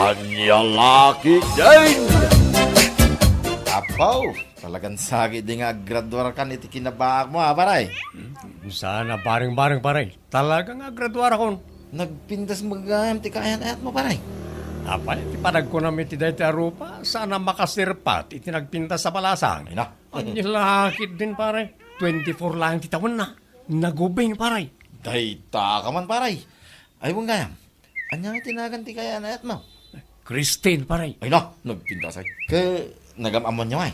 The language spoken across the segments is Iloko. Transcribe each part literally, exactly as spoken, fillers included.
Ania la ketdin? Apo, talagan sakit di nga aggraduarkan iti kinabaak mo, a, pare. Saan a bareng-bareng, pare. Talaga nga aggraduarakon. Nagpintas met gayam ti kaayan-ayat mo, pare. Apay, ti panagkunam iti dayta a rupa, saan a makasirpat iti nagpintas a balasang. Ay, na. Ania la ketdin, pare. Twenty-four laeng ti tawenna. Nagubing, pare. Dayta ka man, pare. Ay, wen gayam. Ania nga ti nagan ti kaayan-ayatmo? Christine, pare. Ay na, nagpintas ay. Ket nagam-ammoanyo ay?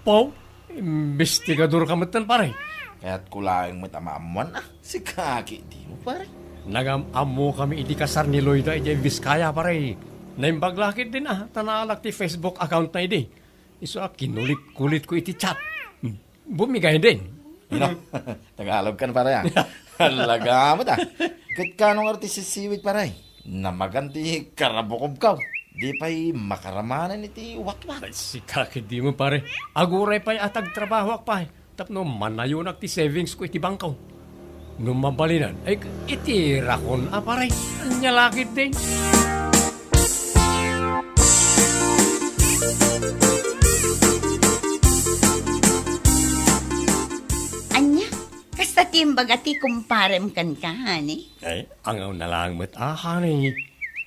Pau, imbestigador ka metten, pare. Kayatko laeng met a maammoan, a. Sika ketdin, pare. Nagam-ammokami iti kasar ni Loida idiay Vizcaya, pare. Naimbag la ketdin, a, ta naalak ti Facebook account na idi. Isu a kinulit-kulitko iti chat. Bumigay din. Ino? Tagalog kan, pare, a. Talaga met, a. Ket kano nga ti sisiwit, pare? Namagan ti karabukobko. Di pay makaramanen iti watwat. Ay, sika ketdin, pare. Aguray pay a tagtrabahoak pay tapno manayonak ti savings ko iti bangko. No mabalinan, ay, itirakon a, pare. Ania la ketdin? Ania? Kasta ti imbaga ti kumparem kenka, honey? Ay, angawna laeng met, a, honey.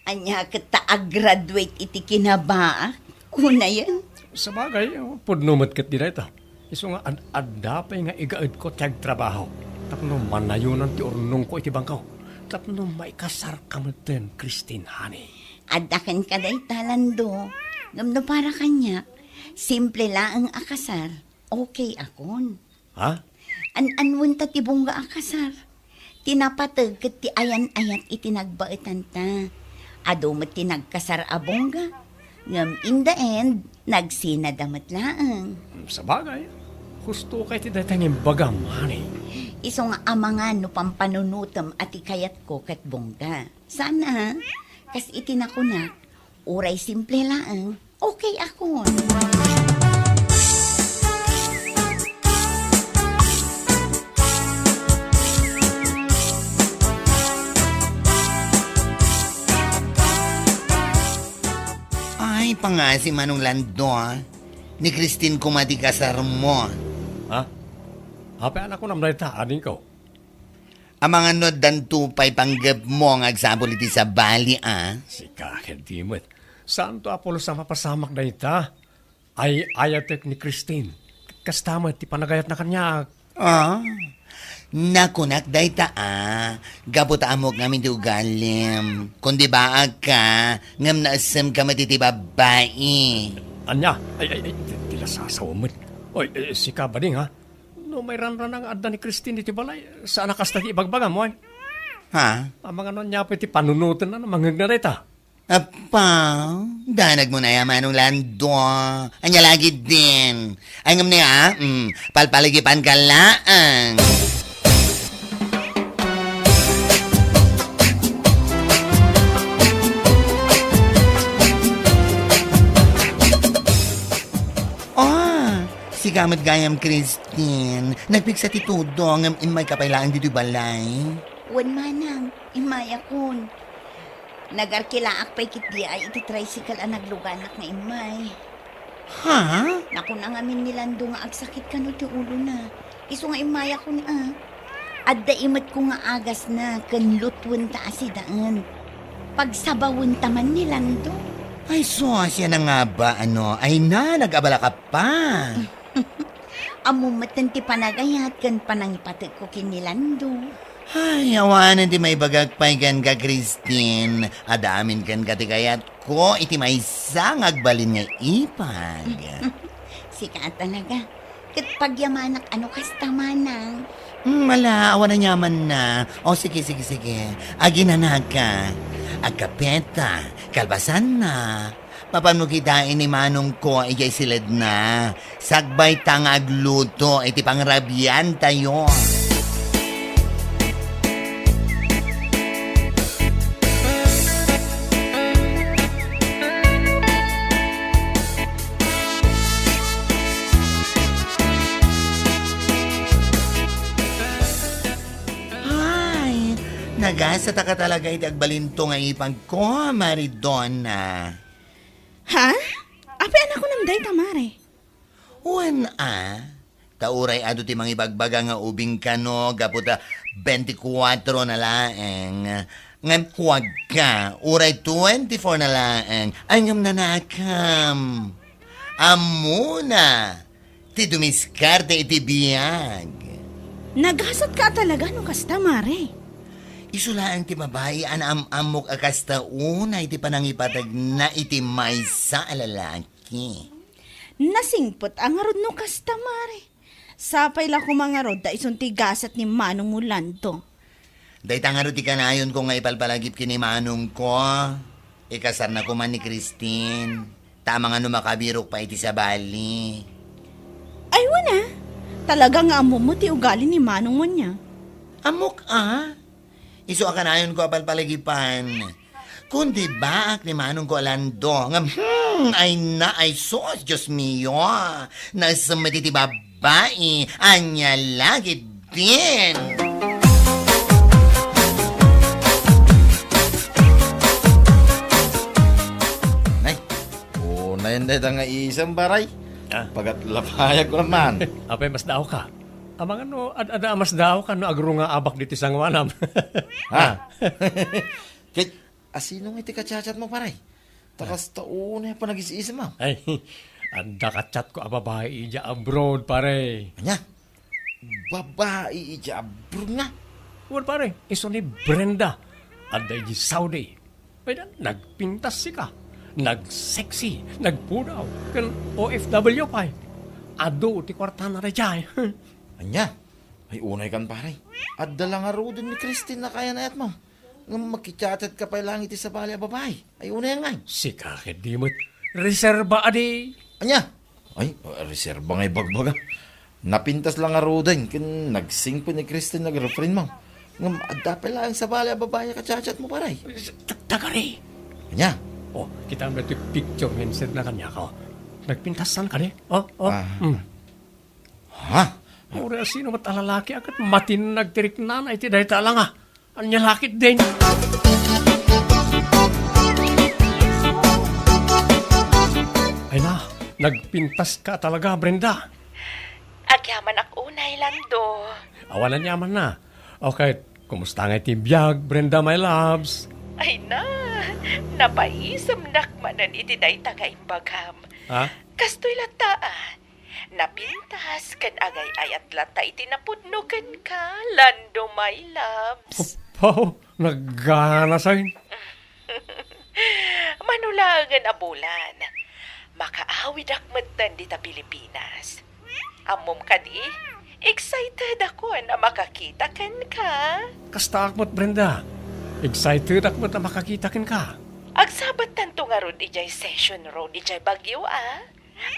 Ania ket ta a-graduate iti kinabaak? Kunayen? Sabagay, pudno met ketdi dayta. Isu nga ad-adda pay nga igaedko ti agtrabaho tapno manayonan ti urnongko iti bangko tapno maikasarka metten, Christine, honey. Adda kenka dayta, Lando. Ngem no para kaniak, simple laeng a kasar, okay akon. Ha? An-anuen ta ti bungga a kasar. Ti napateg ket ti ayan-ayat iti nagbaetanta. Adu met ti nagkasar a bungga. Ngem in the end, nagsinada met laeng. Sabagay, husto kay ti dayta nga imbagam, honey. Isu nga amangan no pampanunotem a ti kayatko ket bungga. Sana, kas iti nakunak, uray simple laeng, okay akon. Ay, pangasi, Manong Lando, a. Ni Christine koma ti kasarmo. Ha? Apay a nakunam dayta, adingko? Amangan no addanto pay panggepmo nga agsapul iti sabali, a? Sika ketdi met. Saanto a pulos a mapasamak dayta. Ay-ayatek ni Christine. Kasta met ti panagayatna kaniak. A? Nakunak dayta, a, gapu ta ammok ngamin ti ugalim. Kundi baagka, ngem naessemka met iti babbai. Ania? Ay, ay, ay, ti, ti lasasawem met. Oy, eh, sika, bading, ha? No mairanrana nga adda ni Christine iti balay, saan a kasta ti ibagbagam, wen? Ha? Amangan no ania pay ti panunotenna no mangngegna dayta? Appa, danagmo na ya, Manong Lando. Ania la ketdin? Ay, ngem ni, a? Mm, palpaligipanka laeng. Ah, sika met gayam, Christine. Nagpigsa ti tudong, ngem immayka pay laeng ditoy balay. Wen, manang, immayakon. Nagarkilaak pay ketdi ay iti tricycle a nagluganak nga immay. Ha? Nakuna ngamin ni Lando nga agsakit kano ti ulona. Isu nga immayakon, a. Adda imetko nga agasna ken lutwenta a sidaen. Pagsabawenta man ni Lando. Ay, sus, siak nga ba, ano? Ay na, nag-abalaka pa. Ammom metten ti panagayat ken panangipatekko ken ni Lando. Ay, awanen ti maibagak pay kenka, Christine. Adda amin kenka ti kayatko iti maysa nga agbalin nga ipag. Sika a talaga. Ket pagyamanak a no kasta, manang. Hmm, ala, awan aniamanna. O, sige, sige, sige. Aginanaka. Agkapeta, kalbasanna. Mapanmo kitaen ni manongko idiay siledna. Sakbayta nga agluto iti pangrabiantayo. Ay, nagan Saan ka talaga iti agbalinto nga ipagko, Mare Donna? Ha? Apay a nakunam dayta, Mare? Wen a, ta uray adu ti mangibagbaga nga ubing kano gapu ta twenty-four na laeng. Ngem kuwagka, uray twenty-four na laeng. Ay, ngem nanakam. Ammona ti dumiskarte iti biag. Nagasatka a talaga no kasta, Mare. Isu laeng ti babai a naam-ammok a kasta unay ti panangipategna iti maysa a lalaki. Nasingpet a ngarud no kasta, Mare. Sapay la koma ngarud ta isun ti gasat ni Manong Orlando. Dayta ngarud ti kanayonko nga ipalpalagip ken ni manongko. Ikasarna koma ni Christine. Ta amangan no makabirok pay iti sabali. Ay, wen a. Talaga nga ammom ti ugali ni Manong Munya. Ammok a. Isu a kanayonko a palpalagipan. Kundi baak ni Manong Orlando nga, hmm, ay na, ay sus, Dios mio. Naisem met iti babai, ania la ketdin. Nay, unayen dayta nga isem, pare. Ah. Pagatlapayag ko naman. Apay, masdaawka? Amangan no, ad-, adda a masdaawka no agrungaabak ditoy sangoanam. Ha? Ket, asino nga iti ka-chat-chat mo, pare? Ta kasta unay a panagis-isem, ah. Ay, adda ka-chat ko a babai idiay abroad, pare. Ania? Babai idiay abroad nga? Wen, pare, isu ni Brenda. Adda idiay Saudi. Ay, na, nagpintas sika. Nagsexy, nagpudaw, ken O F W pay. Adu ti kuartana daydiay. Ania? Ay, unay kan, pare. Adda la ngaruden ni Christine a kayan-ayatmo. Ngem makichat-chat ka pay laeng iti sabali a babai. Ay, unay ngay. Sika ket di met reserba adi. Ania? Ay, reserba nga ibagbaga. Napintas la ngaruden ken nagsingpet ni Christine nga girlfriendmo. Ngem adda pay laeng sabali a babai a ka-chat-chat mo, pare. Ta-, tagari. Ania? Oh, kitaem daytoy picture nga insendna kaniak, oh. Nagpintasan kadi? Oh, oh. Ah. Hmm. Ha? Uray asino met a lalaki a ket matinnag ti riknana iti dayta a langa. Ania la ketdin? Ay na, nagpintaska talaga, Brenda. Agyamanak unay, Lando. Awan aniamanna. Okay, kumusta ngay ti biag, Brenda, my loves? Ay na, napaisemnak manen iti dayta nga imbagam. Ha? Kastoy latta, ah. Napintas ken agay-ayat latta iti napudno kenka, Lando, my loves. Apo, nagganasay. Mano laengen a bulan, makaawidak metten dita Pilipinas. Ammom kadi, excited akon a makakita kenka. Kastaak met, Brenda. Excited ak met a makakita kenka. Agsabattanto ngarud idiay Session Road idiay Baguio, a?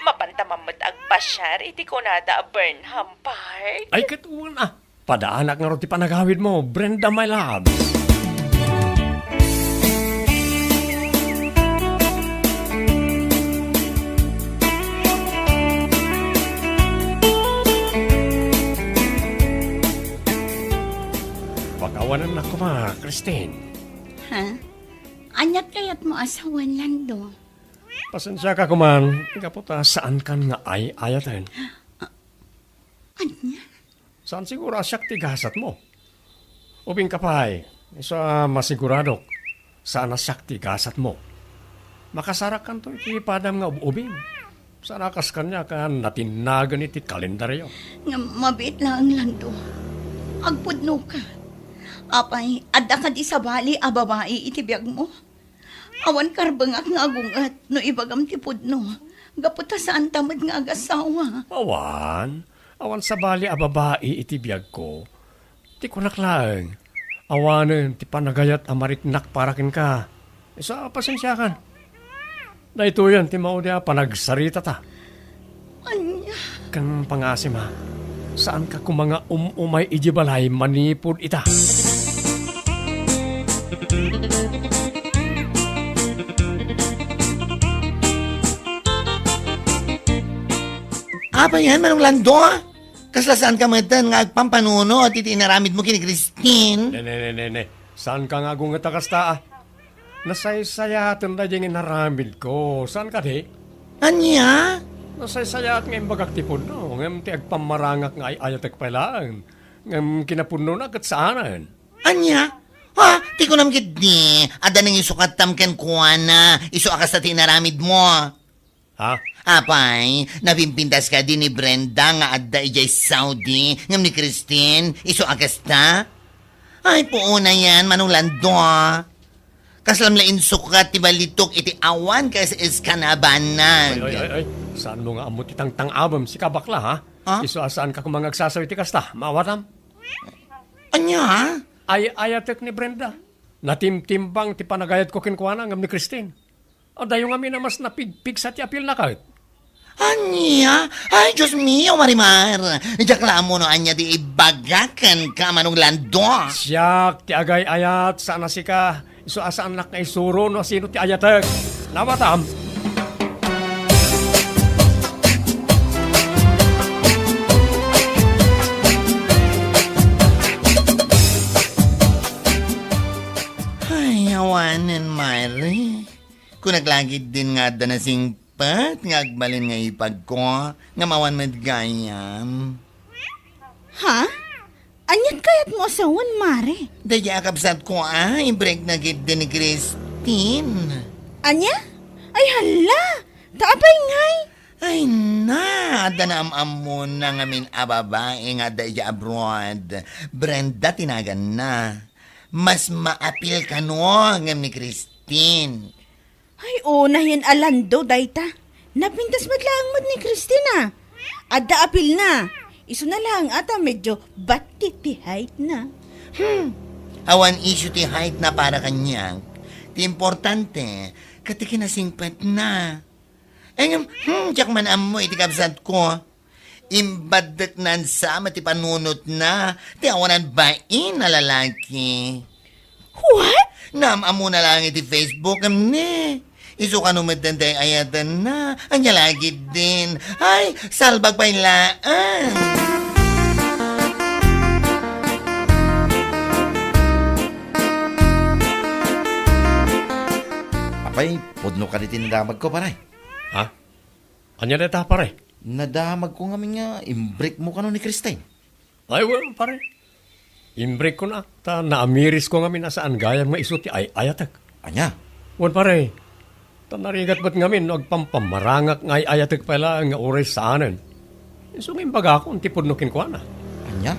Mapanta man met agpasiar iti kunada a Burnham Park. Ay, ket wen a. Padaanak ngarud ti panagawidmo, Brenda, my loves. Pakawanennak koma, Christine. Ha? Ania ti kayatmo a sawen, Lando? Pasensiaka koman, gapu ta saankan nga ay-ayaten. Ania? Saan siguro a siak ti gasatmo? Ubingka pay, isu a masiguradok, saan a siak ti gasatmo. Makasarakanto iti padam nga ub-ubing. Saan a kas kaniak a natinnagen iti kalendario. Ngem mabiit laeng, Lando. Agpudnoka. Apay, adda kadi sabali a babai iti biagmo? Awan karbengak nga agunget no ibagam ti pudno, gapu ta saanta met nga agasawa. Awan. Awan sabali a babai iti biagko. Ti kunak laeng, awanen ti panagayat a mariknak para kenka. Isu a pasensiakan. Daytoyen ti maudi a panagsaritata. Ania? Ken pangasim a, saanka koma nga um-umay idiay balay manipud ita. Apay ngay, Manong Lando? Kasla saanka metten nga agpampanunot iti inaramidmo ken ni Christine? Ne, ne, ne, ne, ne. Saanka nga agunget a kasta, a? Nasaysayaaten daydi nga inaramidko. Saan kadi? Ania? Nasaysayat nga imbagak ti pudno, ngem ti agpammarangak nga ay-ayatek pay laeng. Ngem kinapudnona ket saanen. Ania? Ha? Ti kunam ketdi, adda nangisukatam kenkuana, isu a kasta ti inaramidmo. Ha? Apay, napimpintas kadi ni Brenda nga adda idiay Saudi, ngem ni Christine, isu a kasta? Ay, puonayen, Manong Lando. Kaslam la insukat ti balitok iti awan kas-, kas-, kanabanag. Ay, ay, ay, ay. Saanmo nga ammo ti tangtang-abem, sika bakla, ha? Ha? Isu a saanka koma nga agsasaw iti kasta, maawatam? Ania? Ay-ayatek ni Brenda. Natimtimbang ti panagayatko kenkuana ngem ni Christine. Adayo ngamin a mas napigpigsa ti apilna ket. Ania? Ay, Dios mio, Marimar! Diak la ammo no ania ti ibaga kenka, Manong Lando. Siak ti agay-ayat, saan a sika. Isu a saannak nga isuro no sino ti ayatek. Nawatam. Ay, awanen, Mare. Kunak la ketdin nga adda nasingpet nga agbalin nga ipagko, ngem awan met gayam. Ha? Aniat kayatmo a sawen, Mare? Daydi a kabsatko a, imbrekna ketdi ni Christine. Ania? Ay, hala! Ta apay ngay? Ay na, adda naam-ammona ngamin a babae nga adda idiay abroad. Brenda ti naganna. Mas maapil kano ngem ni Christine. Ay, unayen a Lando dayta. Napintas met laeng met ni Christine a. Adda apilna. Isuna laeng a ta medyo batti ti height na. Hmm. Awan issue ti height na para kaniak. Ti importante, ket ti kinasingpetna. Ay, ngem, hmm, diak man ammo iti kabsatko. Imbaddeknan sa met ti panunotna, ti awanan bain a lalaki. What? Naam-ammona laeng iti Facebook, ngem ne. Isu kano met dayta ay-ayatenna. Ania la ketdin. Ay, salbag pay laeng. Apay, pudno kadi ti nadamagko, pare? Ha? Ania dayta, pare? Nadamagko ngamin nga imbrekmo kano ni Christine. Ay, wen, pare. Imbrekkon a, ta naamirisko ngamin a saan gayam nga isu ti ay-ayatek. Ania? Wen, pare. Ta narigat met ngamin no agpampamarangak nga ay-ayatek pay laeng nga uray saanen. Isu nga imbagakon ti pudno kenkuana. Ania?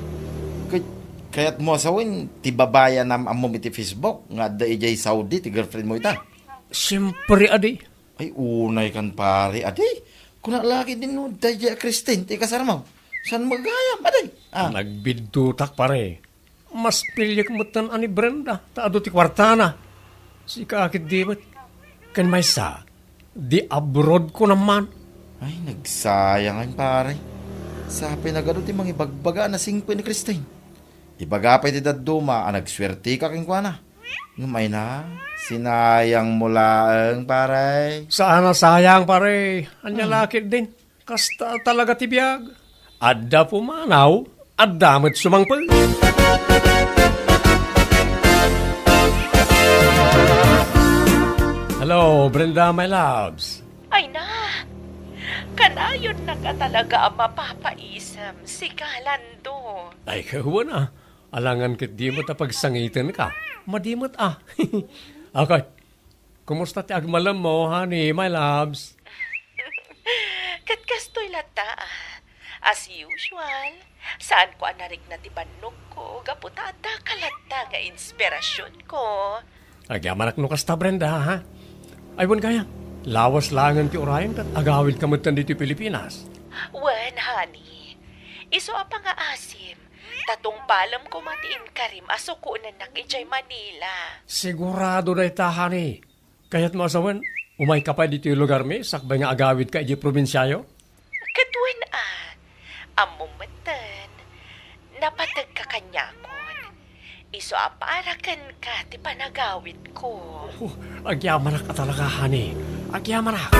Kay-, kayatmo a sawen ti babai a naam-ammom iti Facebook nga adda idiay Saudi ti girlfriendmo ita? Siempre, adi. Ay, unay kan, pare. Adi, kuna la ketdin no daydiay a Christine ti ikasarmo. Saan met gayam, adi? Ah. Nagbiddutak, pare. Mas piliek metten a ni Brenda, ta adu ti kuartana. Sika ketdi met. Ken maysa, di abroad ko naman. Ay, nagsayang, pare. Sapay nagadu ti mangibagbaga a nasingpet ni Christine. Ibaga pay ti dadduma a nagsuertika kenkuana. Ngem ay na, sinayangmo laeng, pare. Saan a sayang, pare. Ania Hmm. la ketdin. Kasta talaga ti biag. Adda pumanaw, adda met sumangpet. Hello, Brenda, my loves. Ay na, kanayonnaka talaga a mapapaisem, sika, Lando. Ay, kawan a. Alangan ketdi met a pagsangitenka. Madi met a. Okay. Kumusta ti agmalemmo, honey, my loves? Ket kastoy latta, ah. As usual, saanko a narikna ti bannogko gapu ta addaka latta nga inspirasionko. Agyamanak no kasta, Brenda, ha? Ay, wen gayam, lawas laengen ti urayem ket agawidka metten ditoy Pilipinas. Wen, honey. Isu a pangaasim, ta tungpalem koma ti inkarim a sukonennak idiay Manila. Sigurado dayta, honey. Kayatmo a sawen, umayka pay ditoy lugarmi sakbay nga agawidka idiay probinsiayo? Ket wen a, ammom metten, napategka kaniakon. Isu a para kenka ti panagawidko. Oh, agyamanak a talaga, honey. Agyamanak.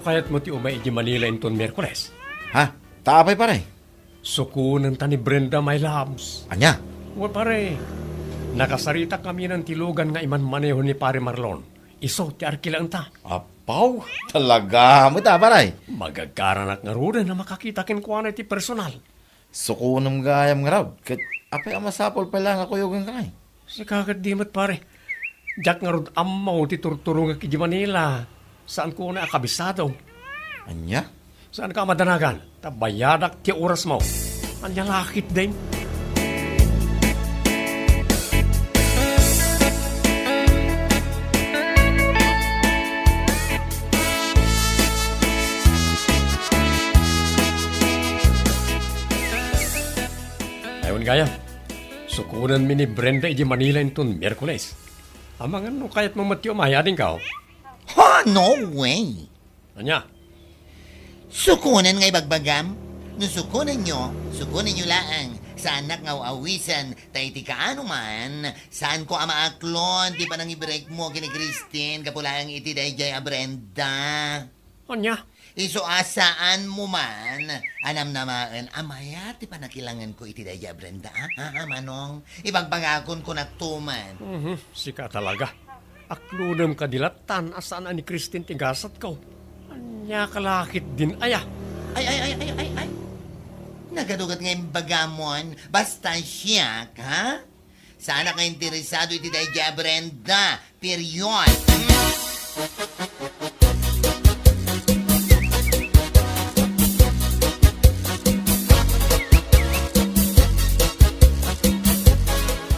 Kayatmo ti umay iti Manila inton Miyerkules? Ha? Ta apay, pare? Sukonenta ni Brenda, my loves. Ania? Wen, pare. Nakasaritak kaminan ti lugan nga imanmaneho ni Pare Marlon. Isu ti arkilaenta. Apaw, talaga met a, pare. Magagkaranak ngaruden a makakita kenkuana iti personal. Sukonem gayam ngarud, ket apay a masapul pay laeng a kuyogenka ngay? Sika ket di met, pare. Diak ngarud ammo ti turturongek iti Manila. Saanko unay a kabisado. Ania? Saanka a madanagan, ta bayadak ti orasmo. Ania la ketdin? Ay, wen gayam, sukonenmi ni Brenda iti Manila inton Miyerkules. Amangan no kayatmo met ti umay, adingko? Ha, no way! Ania? Sukonen nga ibagbagam? No sukonenyo, sukonenyo laeng. Saanak nga aw-awisen, ta iti kaano man, saanko a maaklon ti panangibrekmo ken ni Christine gapu laeng iti daydiay a Brenda. Ania? Isu a saanmo man a namnamaen a mayat ti panakilangenko iti daydiay a Brenda, a? Ha, ha, Manong? Ibagbagakon, kunakto man. Mhm, sika talaga. Aklonem kadi lattan a saan a ni Christine ti gasatko. Ania ka la ketdin aya? Ay, ay, ay, ay, ay, ay. Nagadugat nga imbagamon, basta siak, ha? Saanak nga interesado iti daydiay a Brenda. Period. Hmm?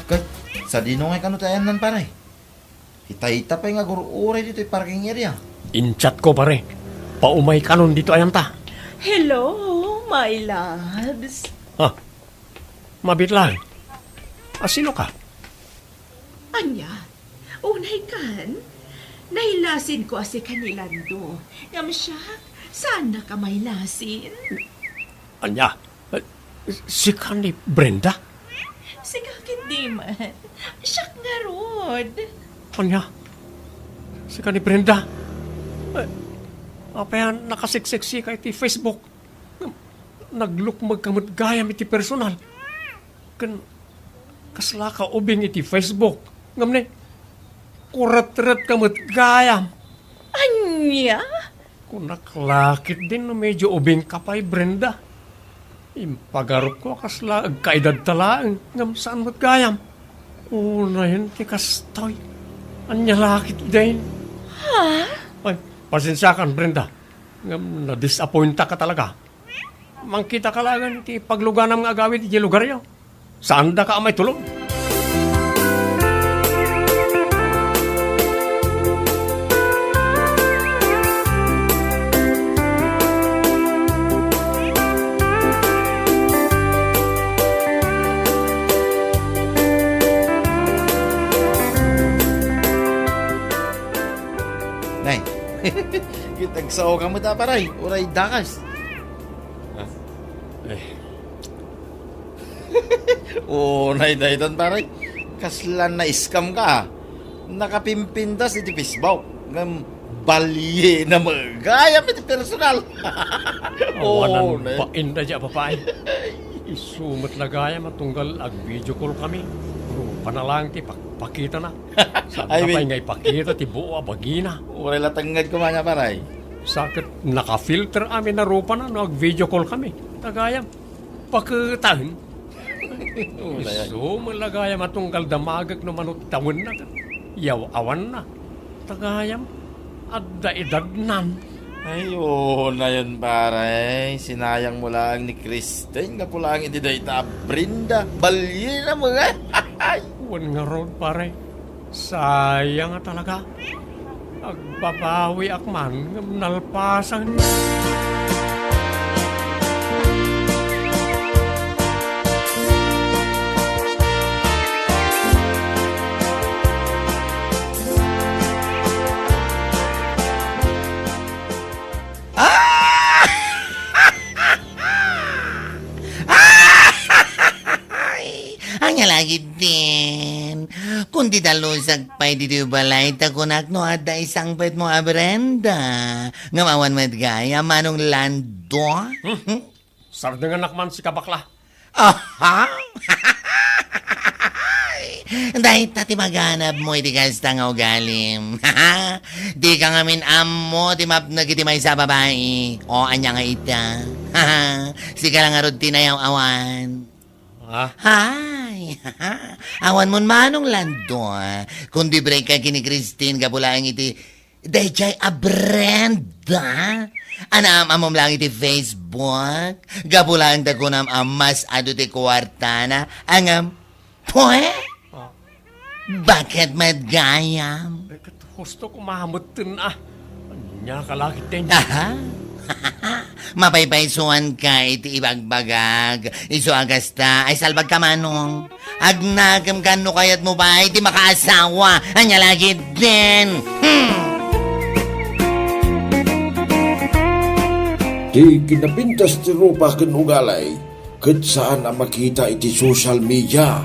Ket, sadino ngay kano ti ayanna, pare? Itay ta pay nga agur-uray ditoy parking area. In-chatko, pare. Paumay kanon ditoy ayanta. Hello, my loves. Ha? Mabiit laeng. A, sinoka? Ania? Unay kan? Nailasinko a sika ni Lando. Ngem siak, saannak a mailasin? Ania? Eh, sika ni Brenda? Sika ketdi man. Siak ngarud. Ania? Sika ni Brenda? Eh, apay a nakaseksek sika iti Facebook? Naglukmegka met gayam iti personal. Ken kaslaka ubing iti Facebook. Ngem ne, kuretretka met gayam. Ania? Kunak la ketdin no medyo ubingka pay, Brenda. Impagarupko a kasla agkaedadta laeng, ngem saan met gayam. Unayen ti kastoy. Ania la ketdin? Ha? Ay, pasensiakan, Brenda. Ngem nadisappointaka talaga. Mangkitaka laeng iti pagluganam nga agawid iti lugaryo. Saandaka a maitulod. Nay, kitagsaoka met a, pare. Uray dakas. Ah. Eh. Unay daytan, pare. Kasla na-scam-ka. Nakapimpintas iti Facebook. Ngem baliena met gayam iti personal. Awanan bain daydiay a babai. Isu met la gayam a tunggal ag-video call kami. Rupana laeng ti pakpakitana. Saan pay nga ipakita ti buo a bagina. Uray la tengnged koma nia, pare. Sa ket naka-filter amin a rupana no ag-video call kami. Ta gayam, paketaen. Isu met la gayam a tunggal damagek no mano ti tawenna ket yaw-awanna. Ta gayam, adda edadnan. Ay, unayen, pare. Sinayangmo laeng ni Kristen gapu laeng iti dayta a Brenda. Baliena met. Wen ngarud, pare. Sayang a talaga. Agbabawiak man ngem nalpasan. Ah! Ania la ketdin? Kun Ti dalusak pay ditoy balay, ta kunak no adda isangpetmo a Brenda. Ngem awan met gayam, Manong Lando. Hmm? Sardenganak man sika, bakla. Aha! Dayta ti maganabmo iti kasta nga ugalim. Dika ngamin ammo ti mapnek iti maysa a babai. O, ania nga ita? Sika la ngarud ti nayaw-awan. Ah? Hay! Awan mon Manong Lando, ah. Kundi break ka ken ni Christine gapu laeng iti dayjay a Brenda. Anaam-ammom laeng iti Facebook. Gapu laeng ta kunam a mas adu ti kuartana. Ngem, pwe? Ah. Baket met gayam. Ay, ket husto ko mametten, ah. Ania ka la ketdin? Aha. Mapaypaysuanka iti ibagbagak. Isu a kasta, ay salbagka, Manong. Agnakem ka no kayatmo pay ti makaasawa. Ania la ketdin? Hmm. Ti kinapintas ti rupa ken ugali ket saan a makita iti social media.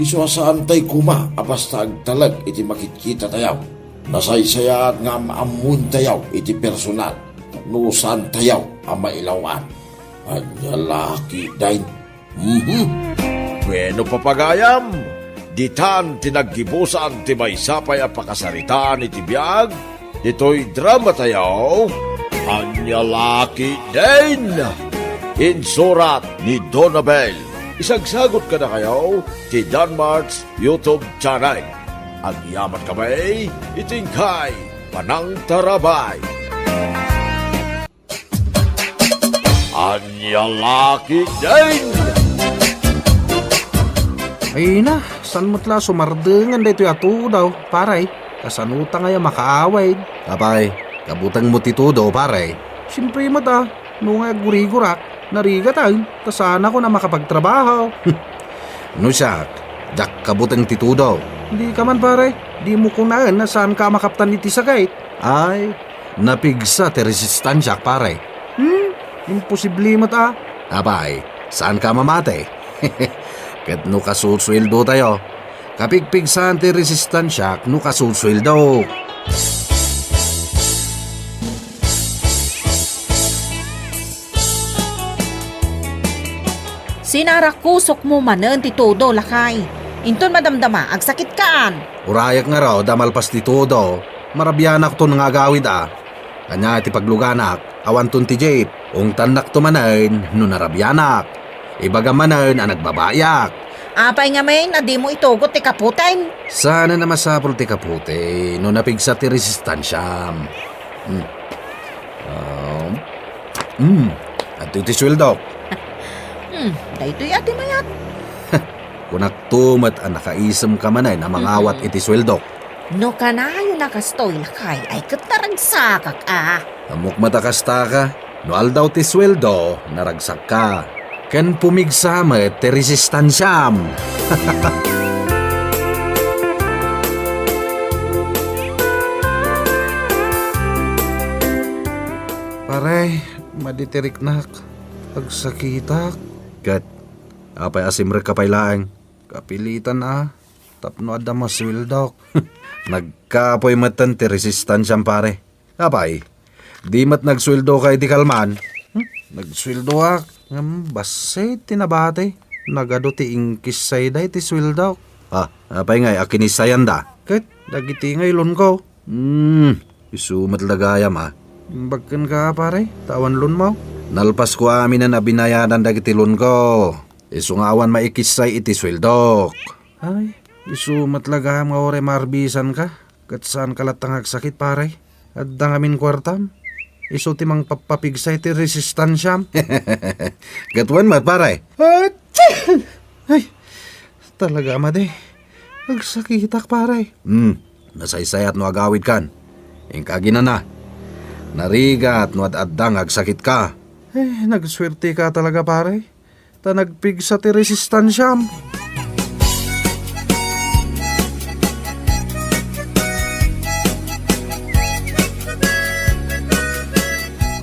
Isu a saantay koma a basta agtalek iti makitkitatayo. Nasaysayaat nga am-ammoentayo iti personal no saantayo a mailaw-an. Ania la ketdin? Mhm. Bueno, papagayam, ditan ti naggibusan ti maysa pay a pakasaritaan iti biag ditoy dramatayo, Ania la ketdin? Insurat ni Donabel. Isagsagot kadakayo ti Danmart's YouTube channel. Agyaman kami iti inkay panangtarabay. Ania la ketdin? Ay na, saan met la sumardengan daytoy a tudo, pare? Kasanota ngay a makaawid? Apay, kabutengmo ti tudo, pare? Siempre met a, no nga aggurigurak, narigatan, ta saanakon a makapagtrabaho. No siak, diak kabuteng ti tudo. Dika man, pare, dimo kunaen a saanka a makaptan iti sakit. Ay, napigsa ti resistansiak, pare. Hmm? Imposible met a. Apay, saanka a mamati? Ket no kasusueldotayo, kapigpigsaan ti resistansiak no kasusueldok. Sinarakusokmo manen ti tudo, lakay. Inton madamdama, agsakitkaan. Urayak ngarud a malpas ti tudo, marabianakton nga agawid a. Ania ti pagluganak, awanton ti jeep, ungtannakto manen no narabianak. Ibagam manen a nagbabaiak. Apay ngamin a dimo itugot ti kaputen? Saanen a masapul ti kapute no napigsa ti resistansiam. Hmm. Um, hmm. Adtoy ti sueldok. Hmm, daytoy a ti mayat. Kunakto met a nakaisemka manen a mangawat Mm-mm. iti sueldok. No kanayon a kastoy, lakay, ay ket naragsakak a. Ammok met a kastaka, no aldaw ti sueldo, naragsakka. Ken pumigsa met ti resistansiam. Pare, madi ti riknak. Agsakitak. Ket, apay a simrekka pay laeng? Kapilitan a, tapno adda masueldok. Nagkapoy metten ti resistansiam, pare. Apay, di met nagsueldoka idi kalman? Hmm? Nagsueldoak, ngem bassit ti nabati. Nagadu ti inkissay daydi sueldok. Ah, apay ngay a kinissayanda? Ket, dagiti ngay loanko. Hmm, isu met la gayam a. Imbag kenka, pare, ta awan loanmo. Nalpasko aminen a binayadan dagiti loanko. Isu nga awan maikissay iti sueldok. Ay, isu met la gayam nga uray maarbisanka, ket saanka latta nga agsakit, pare. Adda ngamin kuartam. Isu ti mangpappapigsay ti resistansiam. Ket wen met, pare. Atsi! Ay, talaga, madi. Agsakitak, pare. Hmm, nasaysayat no agawidkan. Inka aginana. Narigat no ad-adda nga agsakitka. Eh, nagsuerteka talaga, pare. Ta nagpigsa ti resistansiam.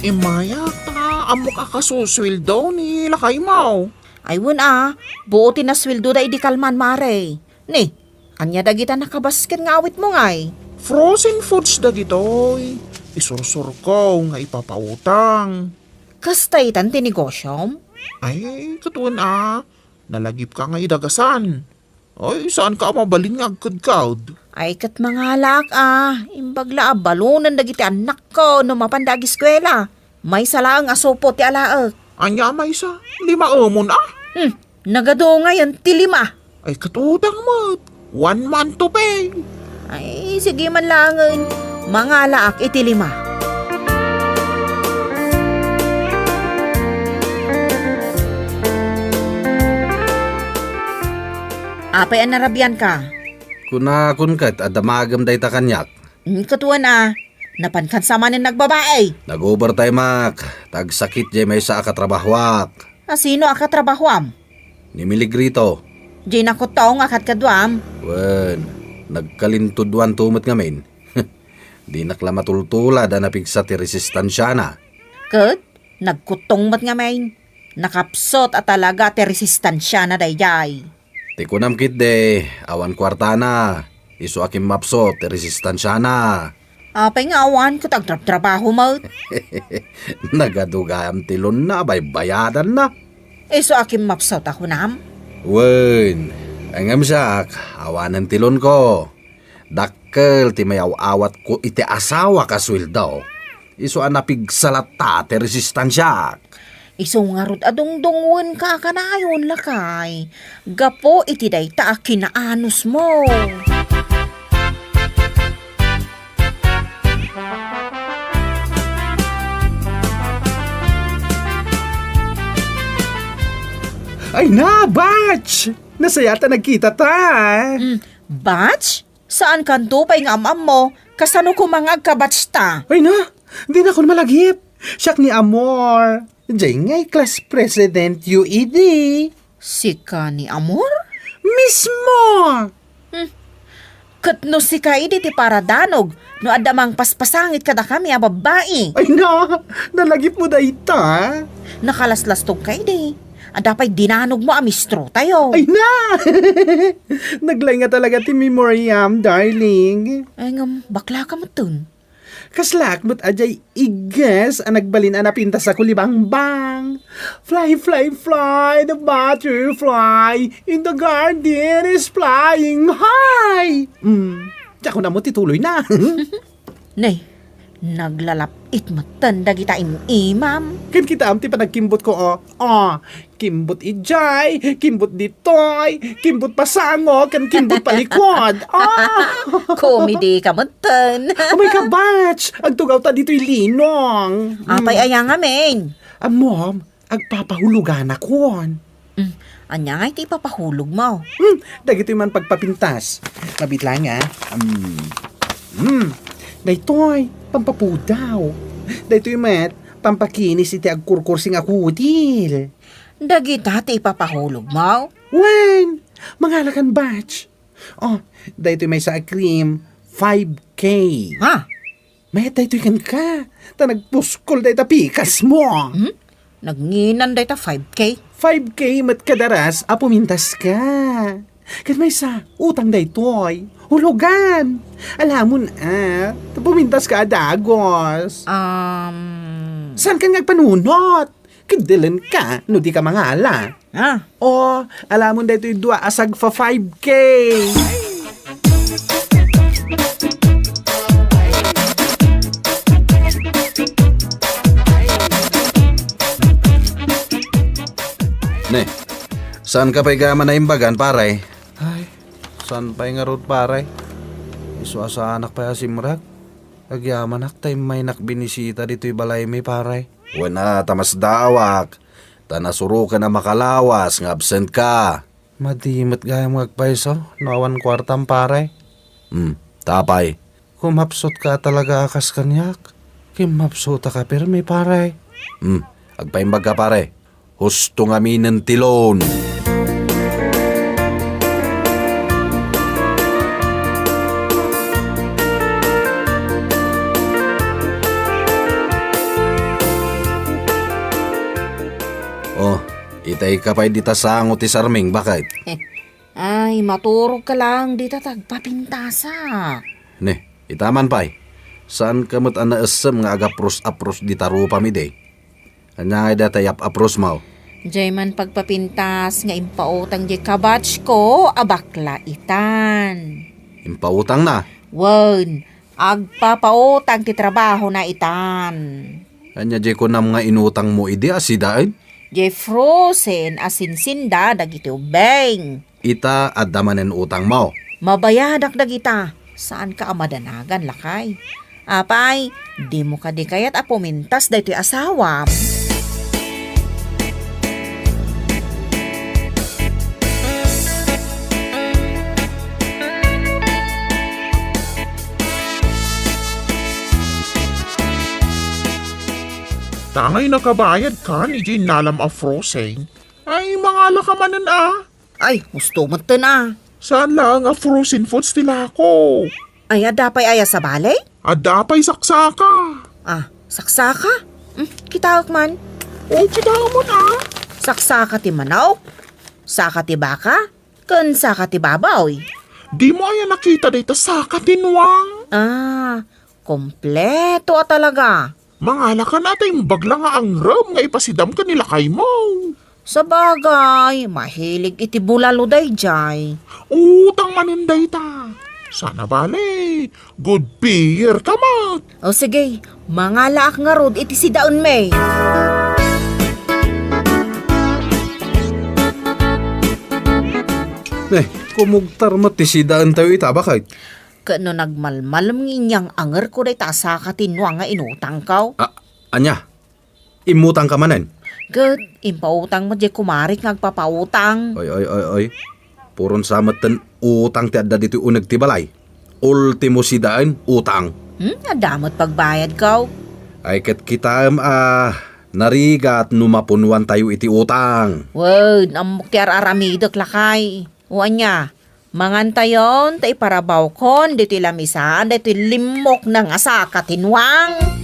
Immayak ta ammok a kasusueldo ni lakaymo. Ay, wen a, buo ti nasueldoda idi kalman, mare. Ni, Ania dagita nakabasket nga awitmo ngay? Frozen foods dagitoy. Isursurko nga ipapautang. Kasta itan ti negosyom? Ay, ket wen a. Nalagipka nga idagasan. Ay, saanka a mabalin nga agkudkod? Ay, ket mangalaak a. Imbag la a balonen dagiti annakko no mapanda agiskuela. Maysa laeng a supot ti alaek. Ania a maysa? Limaemon a? Hmm, nagadungayen ti lima. Ay, ket utang met. One month to pay. Ay, sige man laengen. Mangalaak iti lima. Apay a narabianka? Kunakon ket a damagem dayta kaniak. Hmm, ket wen a, napankan sa manen nagbabae. Nag-overtime-ak, ta agsakit jay maysa a katrabahoak. A sino a katrabahoam? Ni Miligrito. Jay nakuttong a kadkaduam? Wen, nagkalintudwanto met ngamin. Dinak la matultulad a napigsa ti resistansiana. Ket, nagkuttong met ngamin. Nakapsut a talaga ti resistansiana daydiay. Ti kunam ketdi, awan kuartana, isu a kimmapsut ti resistansiana. Apay nga awan ket agtrabtrabaho met? Nagadugayam ti loan-na a baybayadanna. Isu a kimmapsut a kunam? Wen, ay ngem siak, awanen ti loan-ko. Dakkel ti mayaw-awatko iti asawak a sueldo. Isu a napigsa latta ti resistansiak. Isu ngarud a dungdungenka a kanayon, lakay, gapu iti dayta a kinaanusmo. Ay na, batch! Nasayaat a nagkitata. Mm, batch? Saankanto pay nga am-ammo, kasano koma nga agka-batch ta? Ay na, dinakon malagip. Siak ni Amor. Jay ngay class president yo idi. Sika ni Amor? Mismo! Hmm. Ket no sika idi ti paradanog, no adda mangpaspasangit kadakami a babbai. Ay na, nalagipmo dayta. Nakalaslastogka idi. Adda pay dinanogmo a mistrotayo. Ay na! Naglaing talaga ti memoryam, darling. Ay ngem, baklaka metten. Kaslaak met a jay igges a nagbalin a napintas a kulibangbang. Fly, fly, fly, the butterfly in the garden is flying high. Hmm, diak kunam ti tuloyna. Ne, naglalap-it metten dagita im-imam. Ken kitaem ti panagkimbutko, o. O, kimbut idiay, kimbut ditoy, kimbut pasango, ken kimbut palikod. O! Komedika metten. Umay ka, batch! Agtugawta ditoy linong. Apay aya ngamin? Ammom, agpapahuloganakon. Mm, ania ngay ti ipapahulogmo? Hmm, dagitoy man pagpapintas. Mabiit laeng, a. Hmm. Hmm. Daytoy, pampapudaw. Daytoy met, pampakinis iti agkurkursing a kutil. Dagita ti ipapahulogmo? Wen, mangalakan, batch. O, daytoy maysa a cream, five K. Ha? Mayat daytoy kenka, ta nagpuskol dayta pikasmo. Hmm? Nagnginan dayta five K? Five K met kadaras a pumintaska. Ket maysa, utang daytoy. Hulogan. Alamon, a, ta pumintaska a dagos. Um. Saankan nga agpanunot? Keddelenka no dika mangala. Ah. O, alamon daytoy dua a sagfa five K. Ne, saanka pay gayam a naimbagan, pare? Ay, saan pay ngarud, pare? Isu a saanak pay a simrek. Agyamanak ta immaynak binisita ditoy balaymi, pare. Wen a, ta masdaawak. Ta nasuroken a makalawas nga absentka. Madi met gayam nga agpayso no awan kuartam, pare. Hmm, ta apay? Kumapsutka talaga a kas kaniak. Kimmapsutaka pirmi, pare. Hmm, agpaimbagka, pare. Husto ngaminen ti loan. Oh, itayka pay dita sango ti sarming, baket? Ay, maturogka laeng dita ta agpapintasak. Ne, ita man pay. Saanka met a naessem nga agapros-apros dita rupam idi? Ania ngay dayta iyap-aprosmo? Diay man pagpapintas nga impautang diay kabatchko a bakla itan. Impautangna? Wen, agpapautang ti trabahona itan. Ania diay kunam nga inutangmo idi a sidaen? Diay frozen a sinsinda dagiti ubbing. Ita, adda manen utangmo? Mabayadak dagita. Saanka a madanagan, lakay. Apay, dimo kadi kayat a pumintas daytoy asawam? Tangay nakabayadkan iti innalam a frozen. Ay, mangalaka manen a. Ay, husto metten a. Saan laeng a frozen foods ti lako? Ay, adda pay aya sabali? Adda pay saksaka. Ah, saksaka? Hmm, kitaek man. O, kitaem man a. Saksaka ti manok? Saka ti baka? Ken saka ti baboy? Dimo aya nakita dayta saka ti nuang? Ah, kompleto a talaga. Mangalakan a ta imbag la nga angrem nga ipasidam ken ni lakaymo. Sabagay, mahilig iti bulalo daydiay. Utang manen dayta. Sana bale, good pair ka met. O sige, mangalaak ngarud iti sidaenmi. Ne, kumugtar met ti sidaentayo ita, baket. Ket no nagmalmalem nga inyang-angerko dayta a saka ti nuang nga inutangko. A-, ania? Immutangka manen? Ket impautang met diay kumarik nga agpapautang. Oy, oy, oy, oy. Puron sa metten utang ti adda ditoy uneg ti balay. Ultimo sidaen, utang. Hmm, adda met pagbayadko. Ay, ket kitaem a narigat no mapunuantayo iti utang. Wen, ammok ti ar-aramidek, lakay. O ania, mangantayon ta iparabawkon ditoy lamisaan daytoy limmokna nga saka ti nuang.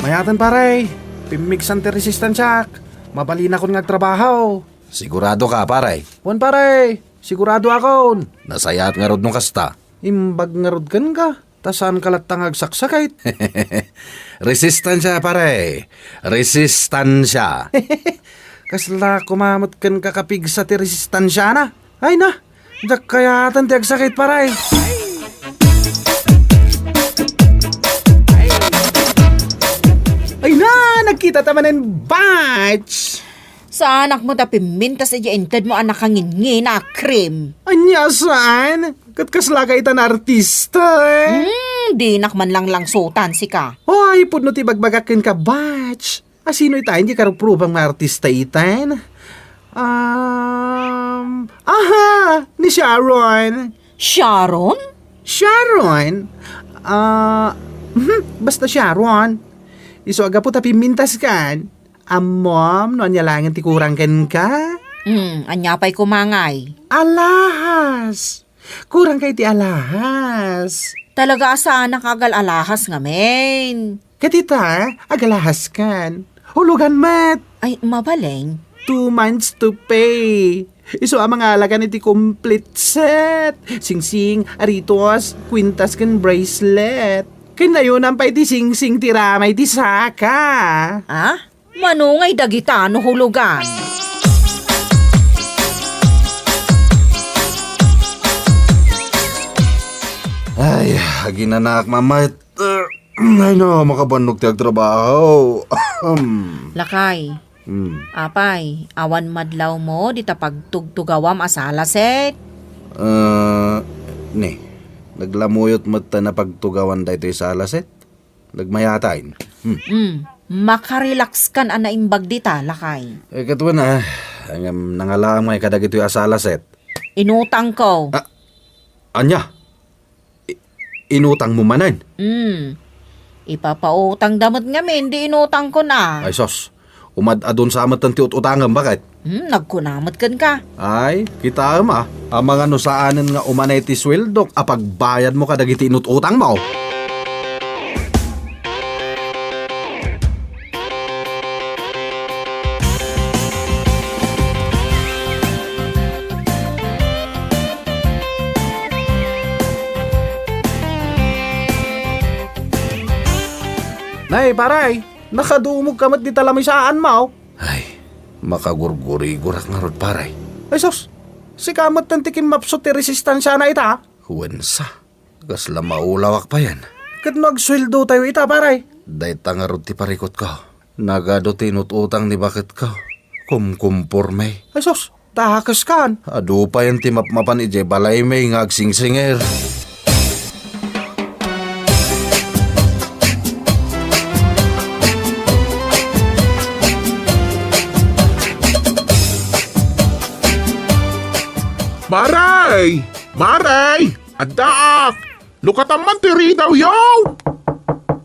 Mayaten, pare. Pimmigsan ti resistansiak. Mabalinakon nga agtrabaho. Siguradoka, pare? Wen, pare. Siguradoakon. Nasayaat ngarud no kasta. Imbag ngarud kenka. Ta saanka latta nga agsaksakit? Resistansia, pare. Resistansia. Kasla koma met kenka kapigsa ti resistansiana? Ay na, diak kayaten ti agsakit, pare. Ay na, nagkita ta manen, batch. Saanak met a pimmintas idiay intedmo a nakanginngina a cream. Ania saan? Ket kaslaka ita nga artista, eh? Hmm, dinak man langlangsutan, sika. Ay, pudno ti bagbagak kenka, batch. A sino ita, diay karuprubam nga artista ita? Um, aha, ni Sharon. Sharon? Sharon? Ah, mhm, basta Sharon. Isu a gapu ta pimmintaskan. Ammom no ania laengen ti kurang kenka? Hmm, ania pay koma ngay? Alahas! Kurangka iti alahas. Talaga a saanak nga agal-alahas ngamin. Ket ita, agalahaskan. Hulugan met. Ay, mabalin. Two months to pay. Isu a mangalakan iti complete set. Singsing, aritos, kwintas ken bracelet. Ken nayonan pay ti singsing ti ramay ti saka. Ah? Mano ngay dagita no hulugan? Ay, aginanak, mamet. Ay, no, makabannog ti agtrabaho. Lakay. Hmm. Apay, awan madlawmo dita pagtugtugawam a salaset? Ah, ne. Naglamuyot met ta napagtugawan daytoy salaset. Nagmayatan. Hmm. Hmm. Makarelaxkan a naimbag dita, lakay. Eh, ket wen, ah, ngem nangalaam ngay kadagitoy a salaset. Inutangko. Ah, ania? I-, inutangmo manen? Hmm. Ipapautangda met ngamin di inutangkon a. Ay, sos. Umad-adun sa met ti ut-utangem, baket? Hmm, nagkuna met kenka. Ay, kitaem a. Amangan no saanen nga umanay ti sueldok a pagbayadmo kadagiti inut-utangmo. Ay, pare, nakadumog ka met dita lamisaanmo. Ay, makagurgurigurak ngarud, pare. Ay, sus, sika met ti kimmapsut ti resistansiana ita. Wen sa, kasla maulawak payen. Ket no agsueldotayo ita, pare? Dayta ngarud ti parikutko. Nagadu ti inut-utang ni baketko. Kumkumporme. Ay sus, dakeskan. Adu payen ti mapmapan idiay balaymi nga agsingsingir. Maray! Maray! Addaak! Lukatam man ti ridaw, yo!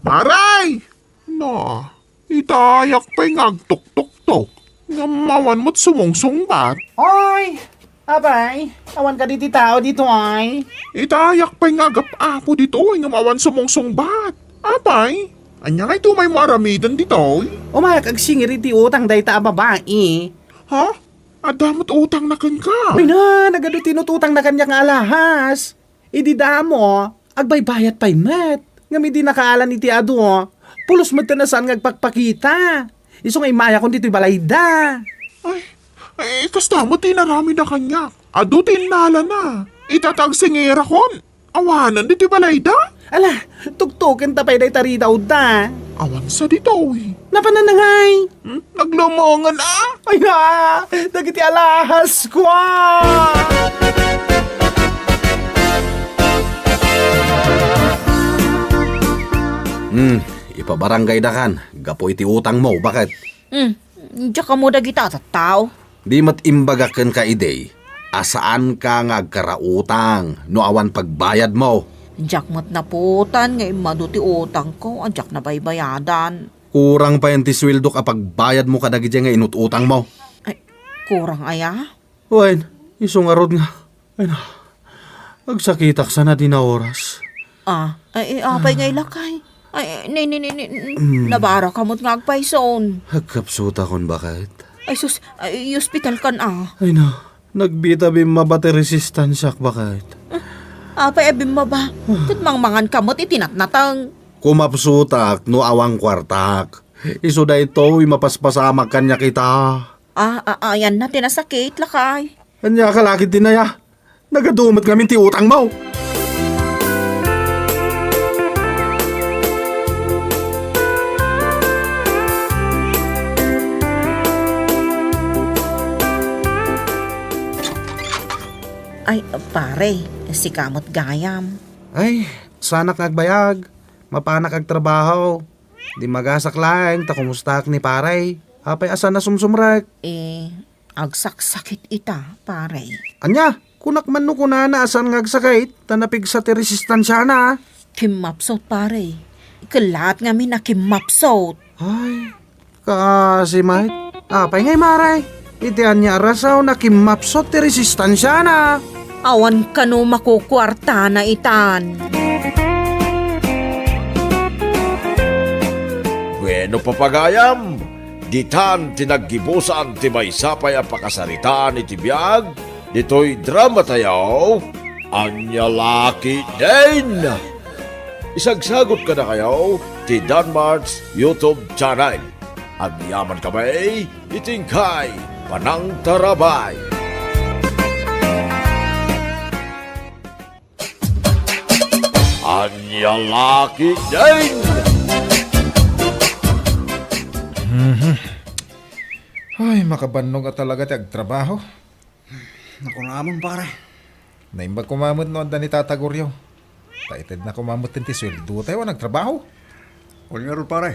Maray! Na, itayak pay nga agtuktoktok. Ngem awan met sumungsungbat. Oy! Apay, awan kadi ti tao ditoy? Itayak pay nga agap-apo ditoy ngem awan sumungsungbat. Apay, ania ngay tumaymo aramiden ditoy? Umayak agsingir iti utang dayta a babai. Ha? Adda met utangna kenka? Ay na, nagadu ti inut-utangna kaniak nga alahas. Idi damo, agbaybayat pay met. Ngem idi nakaalan iti adu, pulos met ken a saan nga agpakpakita. Isu nga immayakon ditoy balayda. Ay, ay, kasta met ti inaramidna kaniak. Adu ti innalana. Ita ta agsingirakon. Awanen ditoy balayda? Ala, tuktoken ta pay dayta ridawda. Awan sa ditoy. Napanan na ngay? Hmm? Naglumongen a? Ay na, dagiti alahasko a! Hmm, ipabarangaydakan gapu iti utangmo, baket? Hmm, diak ammo dagita a tattao. Di met imbagak kenka idi a saanka nga agkarautang no awan pagbayadmo. Diak met napuotan nga immadu ti utangko a diak nabaybayadan. Kurang payen ti sueldok a pagbayadmo kadagiti nga inut-utangmo. Ay, kurang aya? Wen, isu ngarud nga. Ay na, agsakitak sana dina oras. Ah, ay, ay, apay nga ilakay? Ay, ni, ni, ni, ni, Mm. Nabaraka met nga agpayson. Agkapsutakon, baket? Ay, sus, ay, ospital kan, ah. Ay na, nagbita bimmaba ti resistansiak, baket? Apay a bimmaba? Ket mangmangan ka met iti natnateng. Kumapsutak no awan kuartak. Isu daytoy mapaspasamak kaniak ita. Ah, ah, ayanna ti nasakit, lakay. Ania ka laki dinaya? Nagadu met ngamin ti utangmo. Ay, pare, sika met gayam. Ay, saanak nga agbayag. Mapanak agtrabaho. Dimmagasak laeng ta kumustaak ni pare. Apay a saan a sumsumrek? Eh, agsaksakit ita, pare. Ania? Kunak man no kunana a saan nga agsakit ta napigsa ti resistansiana. Kimmapsot, pare. Kellaat ngamin a kimmapsot. Ay, kaasi met. Apay ngay, mare? Iti ania a rason a kimmapsot ti resistansiana? Awan kano makukuartana itan. Bueno, papagayam, ditan ti naggibusan ti maysa pay a pakasaritaan iti biag ditoy dramatayo, Ania La Ketdin! Isagsagot kadakayo ti Danmart's YouTube channel. Agyaman kami iti inkay panangtarabay. Ania La Ketdin! Mhm. Ay, makabannog a talaga ti agtrabaho. Nakunamon, pare. Naimbag koma met no adda ni Tata Goryo. Ta itedna koma met ti sueldotayo a nagtrabaho. Wen ngarud, pare.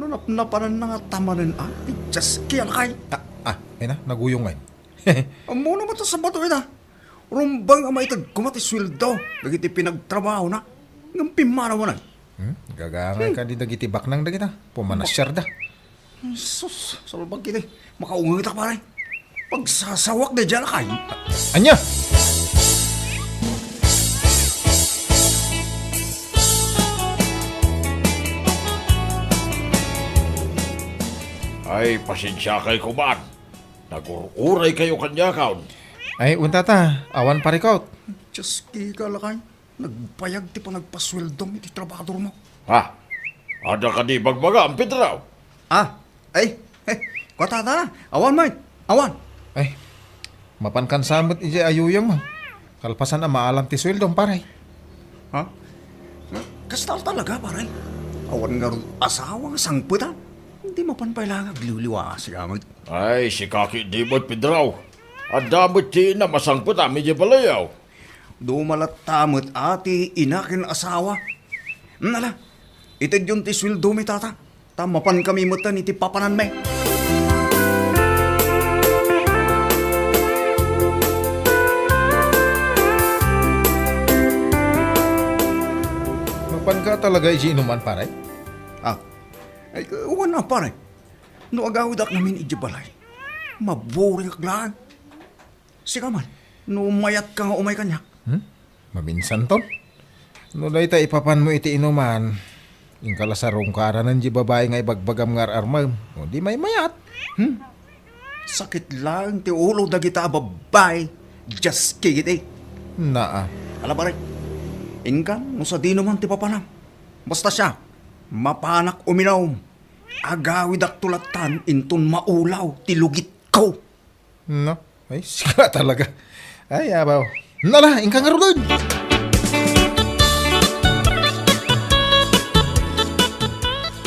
No napnapananna nga tamanen a, ti Jaski a lakay. Ah, ah, ay na, naguyong ngay. Ammona met a sabato ita. Rumbeng a maited koma ti sueldo dagiti pinagtrabahona. Ngem pimmanaw unay. Hmm? Gagangay kadi dagiti baknang dagita. Pumanasiarda. Sus, salbag iti. Makaungetak, pare. Pagsasawak daydiay a lakay. Ania? Ay, pasensiakay koman. Nagur-uraykayo kaniakon. Ay, wen, Tata, awan parikut. Jaski ka, lakay. Nagbayag ti panagpasueldom iti trabadormo. Ha? Adda kadi bagbagam, Pedro? Ah, ay, eh, kua tata, awan met, awan. Ay, mapankan sa met idiay ayuyongmo. Kalpasan a maalam ti sueldom, pare. Ha? Kasta talaga, pare? Awan ngarud asawa nga sangpetan. Di mapan pay la nga agliwliwa, sika met. Ay, sika ketdi met, Pedro. Adda met ti inam a sangpetam idiay balayo. Duma latta met a ti ina ken asawa. Ala, itedyon ti sueldomi, tata, ta mapankami metten iti papananmi. Mapanka talaga idiay inuman, pare? Ah, ay, wen a, pare. No agawidak ngamin idiay balay, maburiak laeng. Sika man, no mayatka nga umay kaniak. Hmm? Maminsanton? No dayta ipapanmo iti inuman, inka la sa rungkaranen diay babai nga ibagbagam nga ar-armem. O di maymayat. Hmm? Sakit laeng ti ulo dagita a babai, just kigit eh. Naa. Ala, pare, inkan no sadino man ti papanam. Basta siya, mapanak uminom. Agawidakto lattan inton maulaw ti lugitko. No? Ay, sika talaga. Ay, abaw. Nala, inka ngaruden.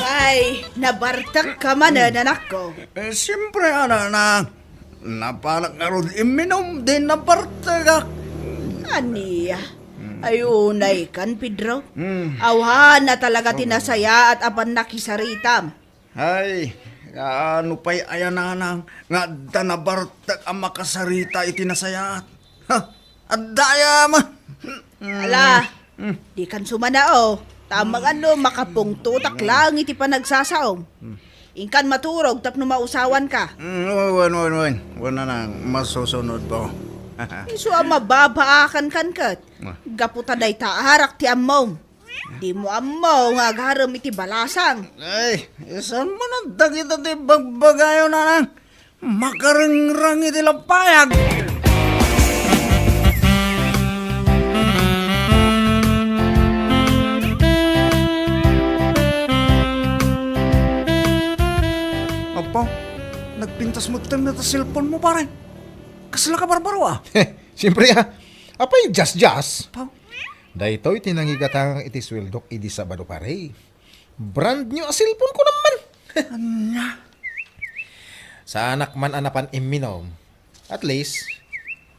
Ay, nabartek ka man, eh, anakko. Eh, siyempre, ana, na, napanak ngarud imminom, di nabartekak. Ania? Ay, unay kan, Pedro. Hmm. Awan na talaga ti nasayaat a pannakisaritam. Ay, kaano pay aya, nanang, nga adda nabartek a makasarita iti nasayaat? Ha? Adda aya man. Ala, di kan sumanao. Tamang ano, makapungtotak lang iti panagsasaom. Inkan maturog tapno mausawan ka. Mm, wen, wen, wen. Wen, nanang, masusunod po. Isu a mababaakan kan ket. Ah. Gapu ta dayta arak ti ammom. Dimo ammo nga agarem iti balasang. Ay, isan man dagita ti bagbagayo, nanang. Makarengrang iti lapayag. Apo, nagpintas metten ta cellphone mo, pare. Kasla ka barbaro, ah. Siyempre, ah. Apay, jas-jas. Apo. Daytoy ti nangigatangak iti sueldok idi Sabado, pare. Brand new a cellphone ko naman. Ania? Saanak man a napan imminom. At least,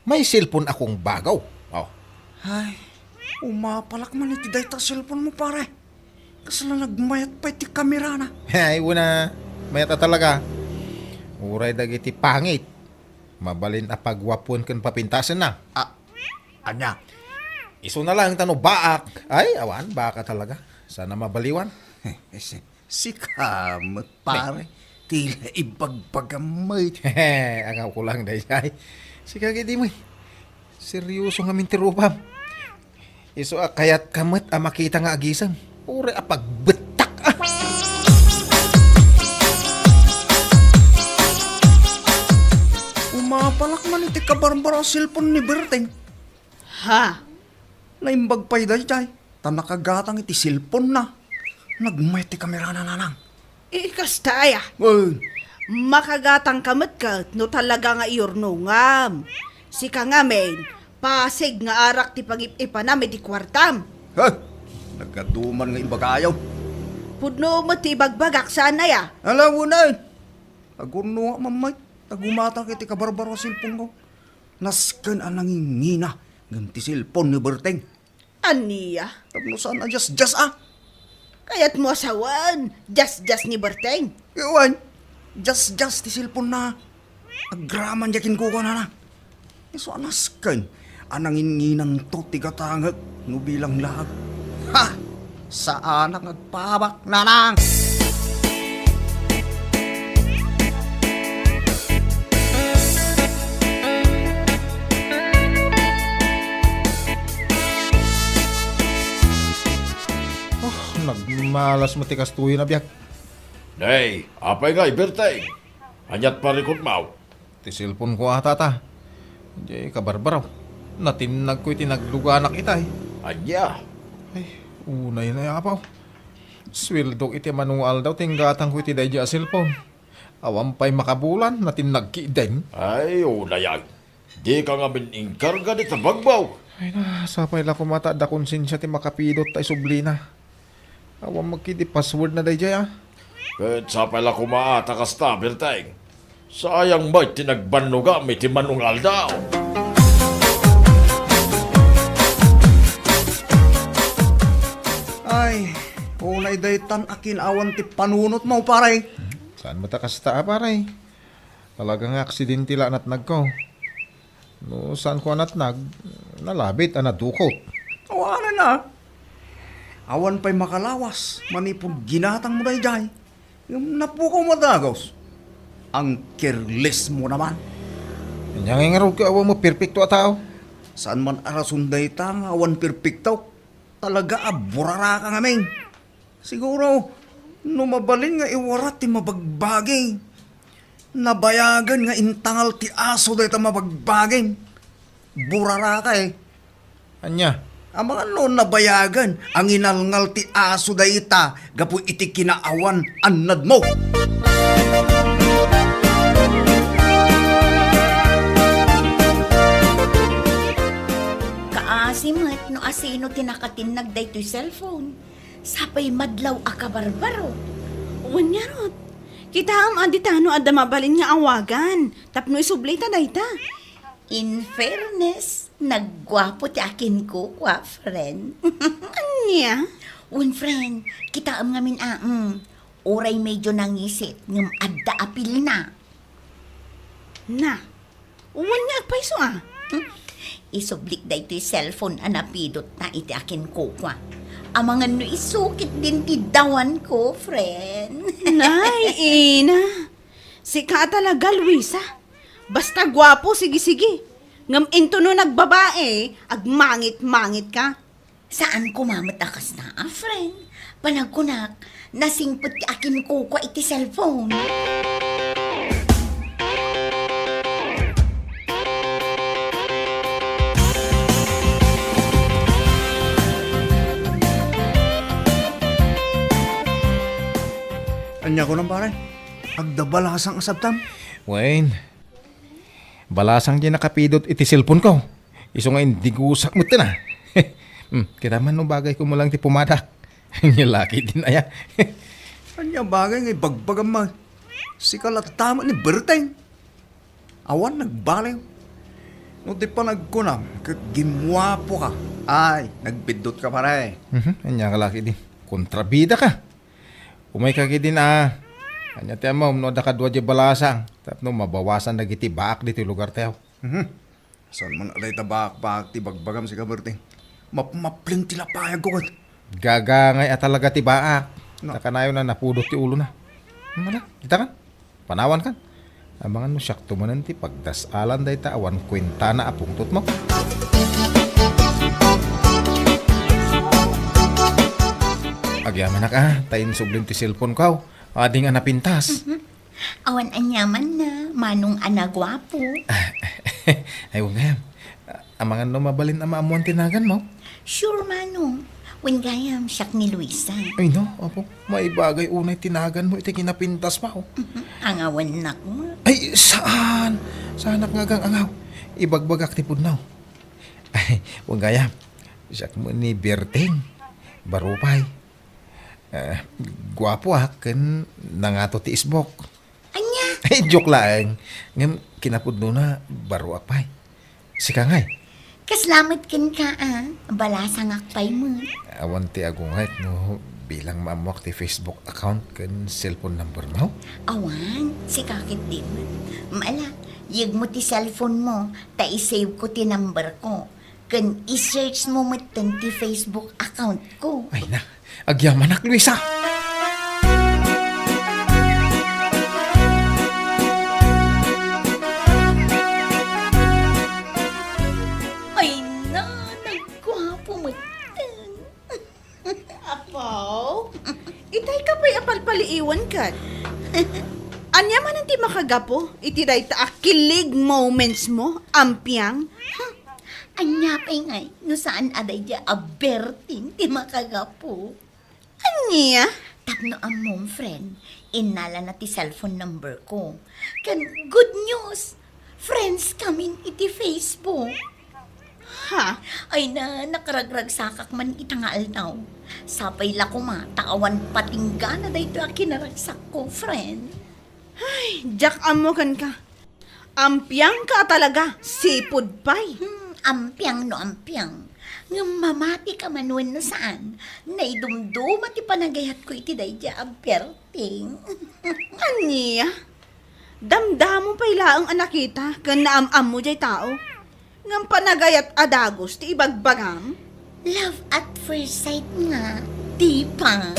may cellphone akong bagaw. Oh. Ay, umapalak man iti dayta a cellphone mo, pare. Kasla nagmayat pay ti kamerana. Ay, una, mayat a talaga. Uray dagiti pangit. Mabalin a pagwapuan ken papintasen na. Ah, ania? Isu na lang ta no baak. Ay, awan, baak a talaga. Sana mabaliwan. Si, sika met, pare. Tila ibagbagam met. Hehe, agaw ko lang, daydiay. Sika, gidi mo, eh. Seryoso ngamin ti rupam. Isu a kayatka met a makita nga agisem. Uray a pagbettak, ah. Umapalak man iti kabarbaro a cellphone ni Berteng. Ha? Naimbag pay daydiay, ta nakagatang iti cellphone na. Nagmayat ti kamerana, nanang. Ikasta aya. Ay. Makagatang ka met ket no talaga nga iyurnongam. Sika ngamin, pasig nga arak ti pangip-ipanam iti kuartam. Ha? Nagadu man nga ibagayo. Pudno met ti ibagbagak, saan aya? Ala, unay. Agurnongak man met, ta gumatang iti kabarbaro a cellphone ko. Nasken a nangingina ngem ti cellphone ni Berteng. Ania? Tapno saan a jas-jas, ah? Kayatmo a sawen, jas-jas ni Berteng? Wen, jas-jas ti cellphone na. Agraman diay kinkukuanana. Isu a nasken a nanginginanto ti gatangek no bilang laag. Ha! Saanak nga agpabak, nanang! Oh, nagmalas met ti kastoy a biag. Nay, apay nga, Berteng? Aniat parikutmaw? Ti cellphone ko a, tata. Diay kabarbaraw. Natinnag ko iti nagluganak itay. Ania? Ay, unay na, apaw. Suweldok iti mano nga aldaw ti inggatangko iti daydiay a cellphone. Awan pay makabulan, natinnag ketdin. Ay, unay ay. Dika ngamin inkarga dita bagbaw. Ay na, sapay la koma ta adda konsensia ti makapidot ta isublina. Awan met ketdi password na daydiay, a. Ket sapay la koma ta kasta, Berteng. Sayang met ti nagbannogam iti mano nga aldaw. Ay, unay daytan a kinaawan ti panunotmo, pare. Saan met a kasta, a, pare? Talaga nga aksidente la a natnagko. No saanko a natnag, nalabit a nadukot. Awanen a. Awan pay makalawas manipud ginatangmo daydiay. Ngem napukaw met dagus. Ang careless mo naman. Ania ngay ngarud ket awan met perpekto a tao? Saan man a rason dayta nga awan perpekto? Talaga a buraraka ngamin. Siguro, no mabalin nga iwarat ti mabagbagi, nabayagen nga intangal ti aso dayta mabagbagi. Buraraka, e. Ania? Amangan no nabayagen a nginalngal ti aso dayta gapu iti kinaawan a natnagmo. Kaasi met no asino ti nakatinnag daytoy cellphone. Sapay madlaw a kabarbaro. Wen ngarud, kitaem a ditano adda mabalin nga awagan tapno isublita dayta. In fairness, nagguapo ti akinkukua, friend. Ania? Wen, friend, kitaem ngamin a, mm, uray medyo nangisit ngem adda apilna. Na, wen nga agpayso a. Hmm? Isublik daytoy cellphone a napidotna iti akinkukua. Amangan no isu ketdin ti dawanko, friend. Nay, ina. Sika a talaga, Luisa. Basta guapo, sige-sige. Ngem intono nagbabae, agmangit-mangit ka. Saan koma met a kasta a, friend. Panagkunak, nasingpet ti akinkukua iti cellphone. Ania kunam, pare? Adda balasang a sabtam? Wen, balasang ti nakapidot iti cellphone ko. Isu nga indigusak met na. Hmm, kita man no bagay ko mo lang ti pumadak. Ania la ketdin aya. Ania bagay nga ibagbagam man? Sika latta met ni Berteng. Awan nagbaliw. No ti panagkunam ket gimmuapo ka. Ay, nagbiddut ka, pare. Mhm, ania ka la ketdin? Kontrabida ka. Umay ka ketdin a. Ania ti ammom no adda kadua diay balasang tapno mabawasan dagiti baak ditoy lugartayo? Mhm. Saan man a dayta baak-baak ti bagbagam, sika, Berting? Mapmapleng ti lapayagko ket. Gagangay a talaga ti baak. No. Ta kanayon a napudot ti ulona. Ano na? Dita kan? Panawan kan? Amangan no siakto manen ti pagdas-alan dayta awan kuentana a pungtotmo. Agyamanak a, ta insublim ti cellphone ko. Adi nga napintas. Mhm. Awan aniamanna, Manong a naguapo. Ay, wen gayam. Amangan no mabalin a maammuan ti naganmo? Sure, Manong. Wen gayam, siak ni Luisa. Ay, no, apo. Maibagay unay ti naganmo iti kinapintasmo. Mhm. Angawannak mo. Ay, saan? Saanak nga agang-angaw. Ibagbagak ti pudno. Ay, wen gayam. Siak mo ni Berting. Baro pay. Eh, guapoak ken nangato ti isbok. Ania? Ay, joke laeng. Ngem kinapudnona, baroak pay. Sika ngay? Kasla met kenka a, balasangak pay met. Awan ti agungayt no bilang maammoak ti Facebook account ken cellphone number mo? Awan, sika ketdi met. Ala, yegmo ti cellphone mo, ta i-save ko ti number ko. Ken i-search mo metten ti Facebook account ko. Ay na, agyamanak, Luisa! Ay na, nagguapo metten. Apo, itay ka pay a palpaliiwan ket. Ania manen ti makagapu iti dayta a kilig moments mo, ampiang? Ania pay ngay no saan a daydiay a Berting ti makagapu? Ania? Tapno ammom, friend, innalana ti cellphone number ko. Ken good news, friends kamin iti Facebook. Ha? Ay na, nakaragragsakak man ita nga aldaw. Sapay la koma ta awan patinggana daytoy a kinaragsakko, friend. Ay, diak ammo kenka. Ampiangka a talaga, sipud pay. Hmm, ampiang no ampiang. Ngem mamati ka man wenno saan, naidumduma ti panagayatko iti daydiay a berteng. Ania? Damdamo pay laeng a nakita ken naam-ammo jay tao. Ngem panagayat a dagus ti ibagbagam? Love at first sight nga, di ba?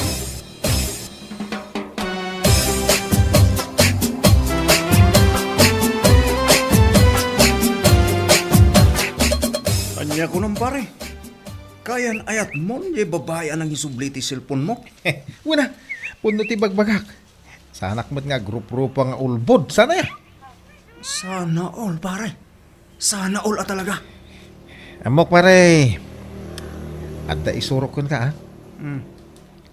Ania kunam, pare? Kayan-ayatmon jay babai a nangisubli ti cellphone mo? Wen a, pudno ti bagbagak. Saanak met nga agruprupa nga ulbod. Sana ya? Sana all, pare. Sana all a talaga. Ammok, pare. Adda isurok kenka, ah. Hmm.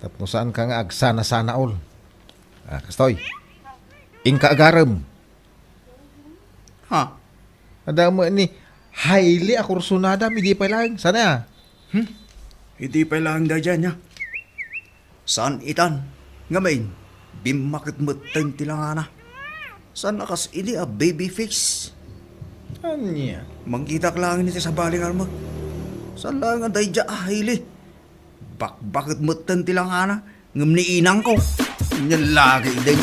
Tapno saan ka nga agsana-sana all. Ah, kastoy. Inka agarem. Ha? Adda met ni Hailey a kursunada, idi pay laeng. Sana ya? Hmm? Idi pay laeng daydiay, ania? Saan itan, ngamin, bimmaketmetten ti langana. Saan a kas idi a baby face. Ania? Mangkitak laeng iti sabali nga armek. Saan laeng a daydiay a Hailey. Bakbaketmetten ti langana, ngem ni inangko. Ania lagi idi.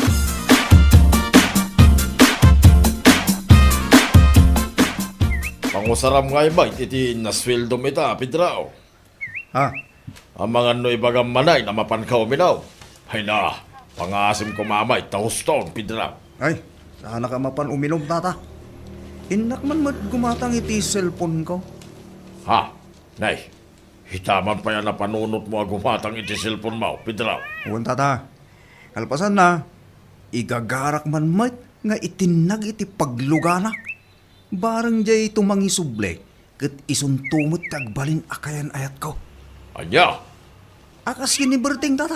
Pangusaram ngay met iti nasueldom ita, Pedro. Ha? Amangan no ibagam manen a mapanka uminom. Ay na, pangasim koma met ta huston, Pedro. Ay, saanak a mapan uminom, tata. Innak man met gumatang iti cellphone ko. Ha? Nay, ita man pay a napanunotmo a gumatang iti cellphone mo, Pedro. Wen, tata. Kalpasanna, igagarak man met nga itinnag iti pagluganak. Bareng jay tumangisubli, ket isunto met ti agbalin a kayan-ayatko. Ania? A kas ken ni Berteng, tata.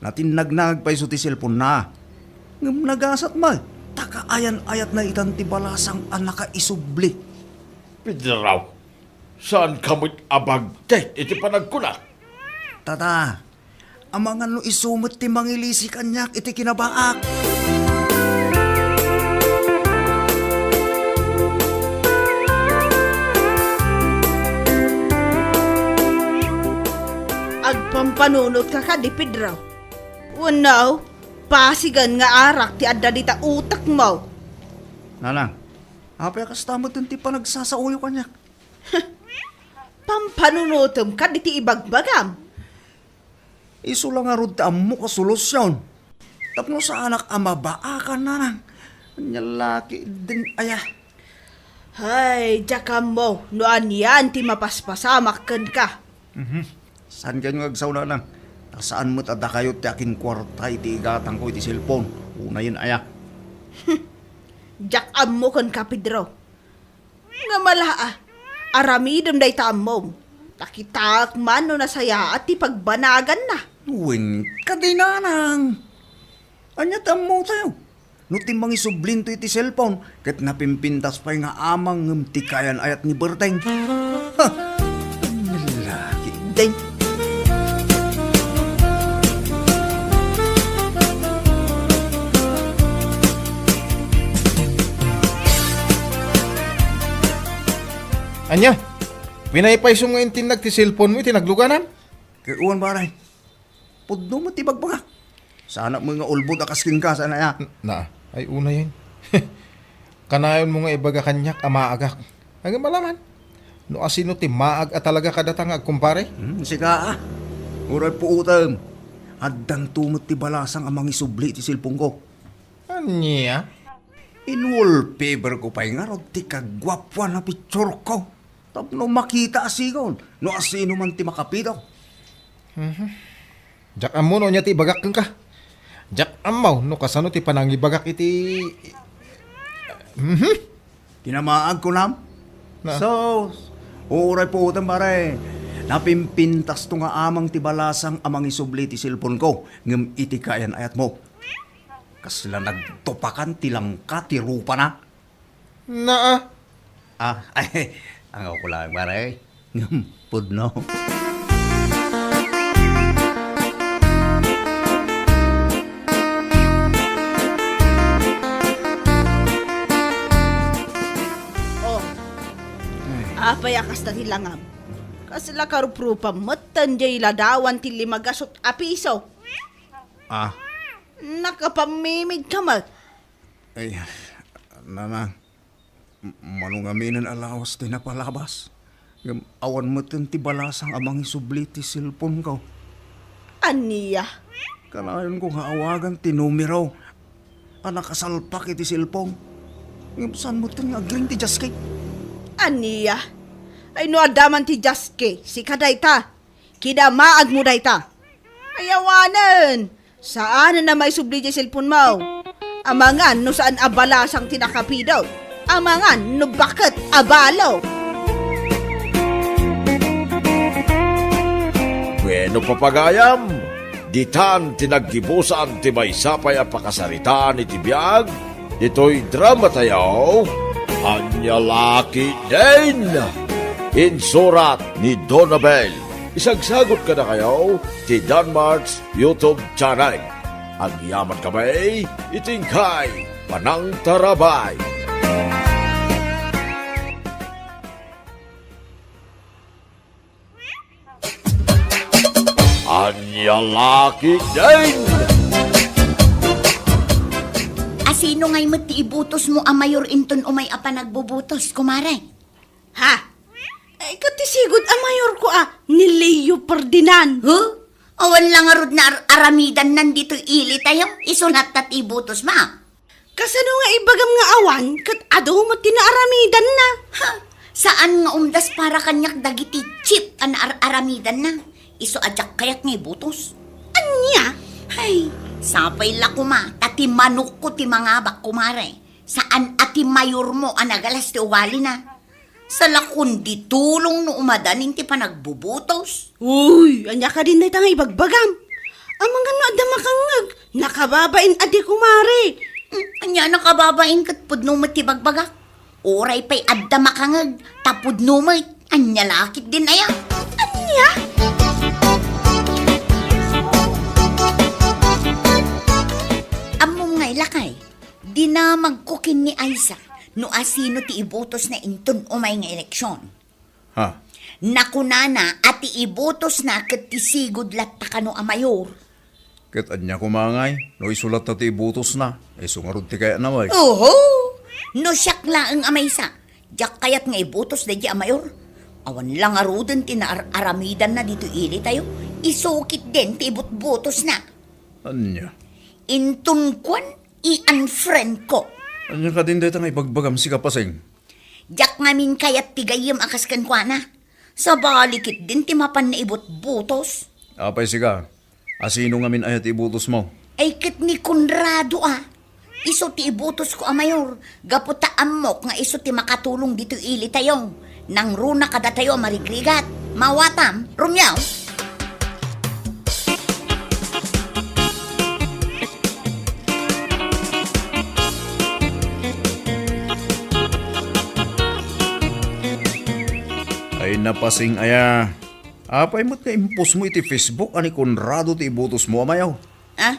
Natinnagna pay isu ti cellphone-na. Ngem nagasat met, ta kaayan-ayatna itan ti balasang a nakaisubli. Pedro, saanka met a bagtit iti panagkunak? Tata, amangan no isu met ti mangilisi kaniak iti kinabaak. Agpampanunotka kadi, Pedro? Wenno, pasigen nga arak ti adda dita utekmo? Nanang, apay a kasta met ti panagsasaoyo kaniak? Pampanunotem kadi ti ibagbagam? Isu la ngarud ti ammok a solusion. Tapno saanak a mabaakan, nanang. Ania la ketdin aya? Hay, diak ammo no anian ti mapaspasamak kenka. Mhm. Saan kayo nga agsaw, nanang? Ta saan met a dakayo ti akinkuarta iti igatangko iti cellphone. Unayen aya? Diak ammo kenka, Pedro. Nga mala a, aramidem dayta ammom. Ta kitaek man no nasayaat ti pagbanaganna. Wen, kadi nanang. Ania ti ammotayo? No ti mangisublinto iti cellphone, ket napimpintas pay nga amang ngem ti kayan-ayat ni Berteng. Ha! Lalaki, deng! Ania? Pinaypaysom nga intinnag ti cellphone mo iti nagluganan? Ket uwan, pare. Pudno met ti bagbagak. Saanak met nga ulbod a kas kenka, saan aya? N-, na, ay unayen. Kanayon mo nga ibaga kaniak a maagak. Ngem alammo, no asino ti maag a talaga kadata nga agkumpare? Hmm, sika, ah. Uray puotem. Addanto met ti balasang a mangisubli iti cellphone ko. Ania? In-wallpaper ko pay ngarud ti kaguapuan a picture ko. Tapno makita a sigon no asino man ti makapito. Mhm. Diak ammo no ania ti ibagak kenka. Diak ammo no kasano ti panangibagak iti, mhm. Kinamaag ko, nam? Na. So, uray puotem, pare. Napimpintasto nga amang ti balasang a mangisubli ti cellphone-ko, ngem iti kaayan-ayatmo, kasla nagtupakan ti langka ti rupana. Naa. Ah, ay, ang ako lang, pare. Ngem pudno. Oh. Ay. Apay a kasta ti langam? Kasla karuprupam met, tan diay ladawan ti lima gasut a piso. Ah. Nakapammimid ka met. Ay, nanang, m-, mano ngaminen a lawas ti napalabas. Ngem awan metten ti balasang a mangisubli ti cellphone-ko. Ania? Kanayonko nga awagan ti numero a nakasalpak iti cellphone. Ngem saan metten nga agring ti jaski? Ania? Ay, no adda man ti jaski, sika dayta. Kidamaagmo dayta. Ay, awanen. Saanen a maisubli diay cellphone-mo. Amangan no saan a balasang ti nakapidot. Amangan no baket a balo. Bueno, papagayam, ditan ti naggibusan ti maysa pay a pakasaritaan iti biag ditoy dramatayo, Ania La Ketdin. Insurat ni Donabel. Isagsagut kadakayo ti Danmart's YouTube channel. Agyamankami iti inkay panangtarabay. Ania La Ketdin! Asino ngay met ti ibutosmo a mayor inton umay a panagbubutos, kumare? Ha? Ay, ket ti sigud a mayorko a ni Leo Ferdinand. Huh? Awan la ngarud nga ar-, aramidanna ditoy ilitayo. Isu latta ti ibutosmo. Kasano nga ibagam nga awan ket adu met ti naaramidanna? Ha? Saan nga umdas para kaniak dagiti chip a naar-aramidanna? Isu a diak kayat nga ibutos. Ania? Ay, sapay la koma, ta ti manokko ti mangabak, kumare. Saan a ti mayormo a nagalas ti ugalina. Salakon di tulong no umadanin ti panagbubutos. Uy, ania kadin dayta nga ibagbagam? Amangan no adda makangngeg, nakababain a di kumare. Hmm, ania nakababain ket pudno met ti bagbagak? Uray pay adda makangngeg, ta pudno met. Ania la ketdin aya? Ania? Ammom ngay, lakay. Dinamagko ken ni Aiza no asino ti ibutosna inton umay nga eleksion. Ha? Nakunana a ti ibutosna ket ti sigud latta kano a mayor. Ket ania koma ngay no isu latta ti ibutosna, isu ngarud ti kayatna, wen? Oho! No siak laeng a maysa, diak kayat nga ibutos daydi a mayor. Awan la ngaruden ti naar-aramidanna ditoy ilitayo. Isu ketdin ti ibutbutosna. Ania? Inton kuan, i-unfriend ko. Ania kadin dayta nga ibagbagam, sika, Pasing? Diak ngamin kayat ti gayyem a kas kenkuana. Sabali ketdin ti mapan nga ibutbutos. Apay, sika, asino ngamin aya ti ibutosmo? Ay, ket ni Conrado a. Isu ti ibutosko a mayor, gapu ta ammok nga isu ti makatulong ditoy ilitayo. Nangruna kadatayo a marigrigat. Mawatam, Romeo? Ay, napasing aya. Apay met nga impostmo iti Facebook a ni Conrado ti ibutosmo a mayor? Ah?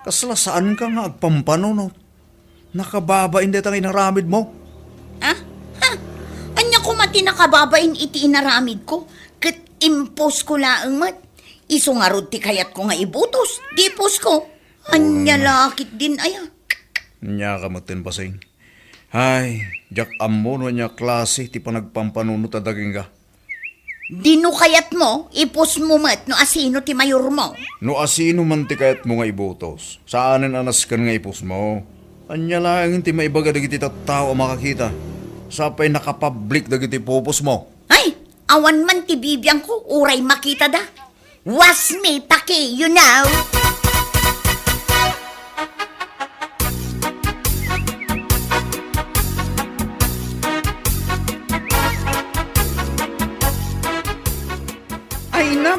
Kasla saanka nga agpampanunot? Nakababain dayta nga inaramidmo? Ah? Ha? Ania koma ti nakababain iti inaramidko? Ket impostko laeng met. Isu ngarud ti kayatko nga ibutos. Di ipostko. Ania la ketdin aya? Ania ka metten, Pasing? Ay, diak ammo no ania klase ti panagpampanunot a dagingga. Di no kayatmo, ipostmo met no asino ti mayormo. No asino man ti kayatmo nga ibutos, saanen a nasken nga ipostmo. Ania laengen ti maibaga dagiti tattao a makakita? Sapay nakapablik dagiti ipupostmo. Ay, awan man ti bibiangko, uray makitada. Wasmi paki, you know.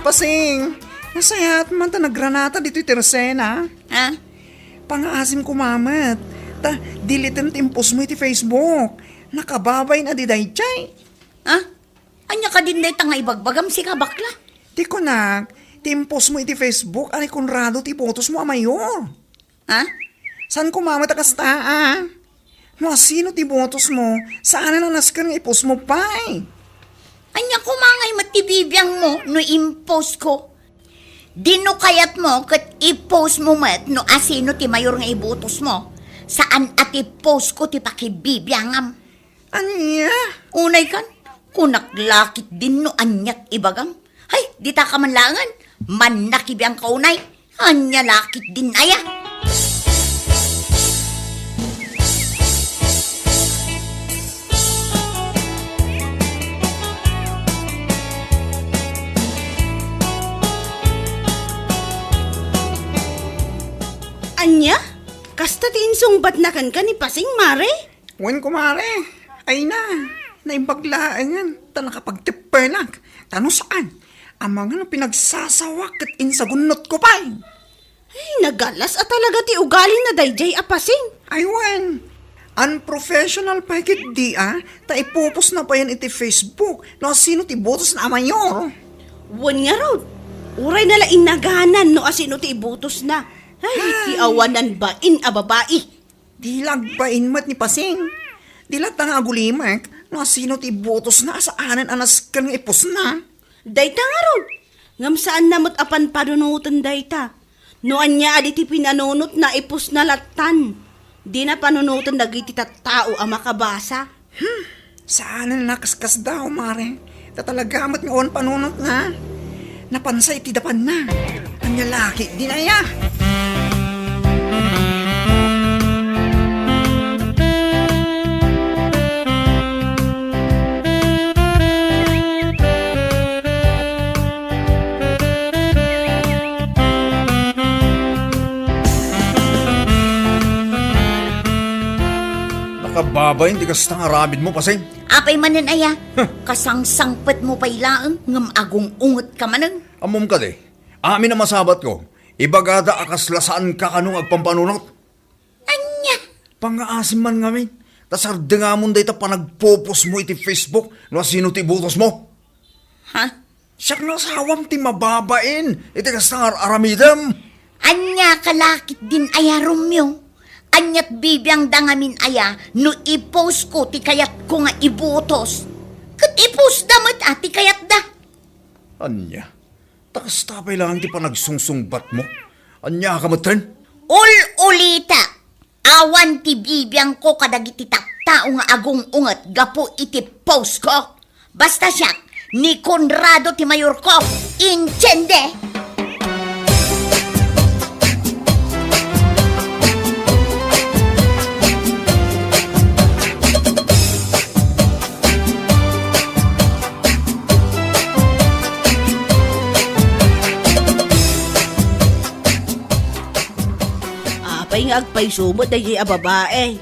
Pasing, nasayaat man ta nagranata ditoy tersena. Ha? Pangaasim koma met, ta deletem ti impostmo iti Facebook. Nakababain a di daydiay. Ha? Ania kadin dayta nga ibagbagam, sika, bakla? Ti kunak, ti impostmo iti Facebook a ni Conrado ti ibotosmo a mayor. Ha? Saan koma met a kasta, a? No asino ti ibotosmo, saanen a nasken nga ipostmo pay. Ania koma ngay met ti bibiangmo no impostko? Di no kayatmo ket ipostmo met no asino ti mayor nga ibotosmo. Saan a ti postko ti pakibibiangam. Ania? Unay kan, kunak la ketdin no aniat ibagam. Hay, dita ka man laengen, mannakibiangka unay. Ania la ketdin aya? Ania? Kasta ti insungbatna kenka ni Pasing, mare? Wen, kumare. Ay na, naimbag laengen ta nakapagteppenak. Ta no saan, amangan a pinagsasawak ket insagunnotko pay. Ay, nagalas a talaga ti ugalina daydiay a Pasing. Ay wen, unprofessional pay ketdi a, ta ipupostna payen iti Facebook no asino ti ibotosna a mayor. Wen ngarud, uray na la inaganan no asino ti ibotosna. Ay, ti awanan bain a babai. Di la agbain met ni Pasing. Di latta nga agulimek no asino ti ibotosna a saanen a nasken nga ipostna. Dayta ngarud, ngem saanna met a panpanunoten dayta. No ania a di ti pinanunotna, ipostna lattan. Dina panunoten dagiti tattao a makabasa. Hmm, saanen a nakaskasdaaw, mare. Ta talaga met nga awan panunotna. Napansa iti dapanna. Ania la ketdin aya? Nakababain ti kasta nga aramidmo, Pasing. Apay manen aya? Huh. Kasangsangpetmo pay laeng ngem agung-ungetka manen. Ammom kadi, amin a masabatko, ibagada a kasla saanka kano nga agpampanunot. Ania? Pangngaasim man ngamin, ta sardengamon dayta panagpopostmo iti Facebook no asino ti ibotosmo. Ha? Siak nga asawam ti mababain iti kasta nga ar-aramidem. Ania ka la ketdin aya, Romeo? Aniat bibiangda ngamin aya no ipostko ti kayatko nga ibotos? Ket ipostda met a ti kayatda. Ania? Ta kasta pay laeng ti panagsungsungbatmo? Ania ka metten? Ul-ulitek. Awan ti bibiangko kadagiti tattao nga agung-unget gapu iti postko. Basta siak, ni Conrado ti mayorko. Entiende? Apay nga agpayso met daydiay a babai?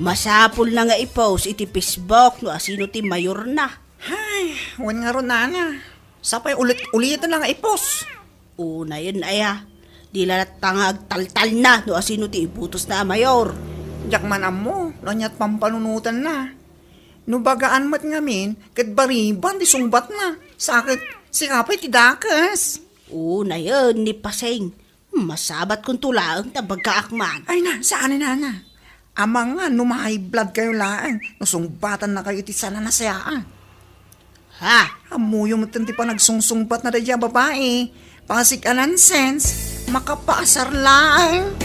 Masapulna nga i-post iti Facebook no asino ti mayorna. Hay, wen ngarud, nana. Sapay ulit-uliten nga i-post. Unayen aya, di la latta nga agtaltalna no asino ti ibutosna a mayor. Diak man ammo no aniat pampanunotanna. No bagaan met ngamin, ket bariban ti sungbatna. Sa ket, sika pay ti dakes. Unayen ni Pasing. Masabatkonto laeng ta bagaak man. Ay na, saan ni nana? Amangan no ma-high blood kayo laeng no sungbatannakayo iti saan a nasayaat. Ha? Ammoyo met ti panagsungsungbatna daydiay a babai. Pasig a nonsense, makapaasar laeng.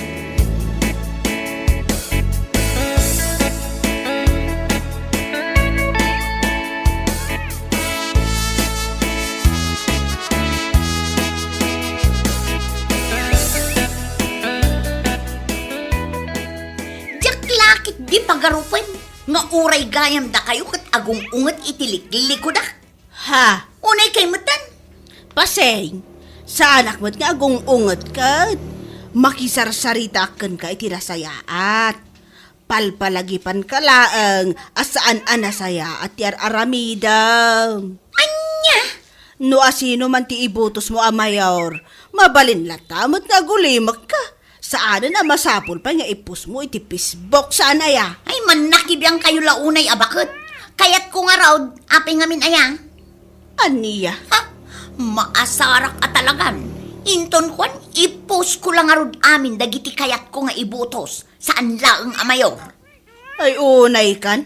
Diak la ketdi pagarupen nga uray gayam dakayo ket agung-unget iti liklikudak. Ha? Unay kay metten. Pasing, saanak met nga agung-unget ket makisarsaritaak kenka iti nasayaat. Palpalagipanka laeng a saan a nasayaat ti ar-aramidem. Ania? No asino man ti ibutosmo a mayor, mabalin latta met nga agulimekka. Saanen a masapul pay nga ipostmo iti Facebook, saan aya? Ay, mannakibiangkayo la unay a baket. Kayatko ngarud, apay ngamin aya? Ania? Ha? Maasarak a talagan. Inton kuan, ipostko la ngarud amin dagiti kayatko nga ibutos. Saan laeng a mayor. Ay, unay kan?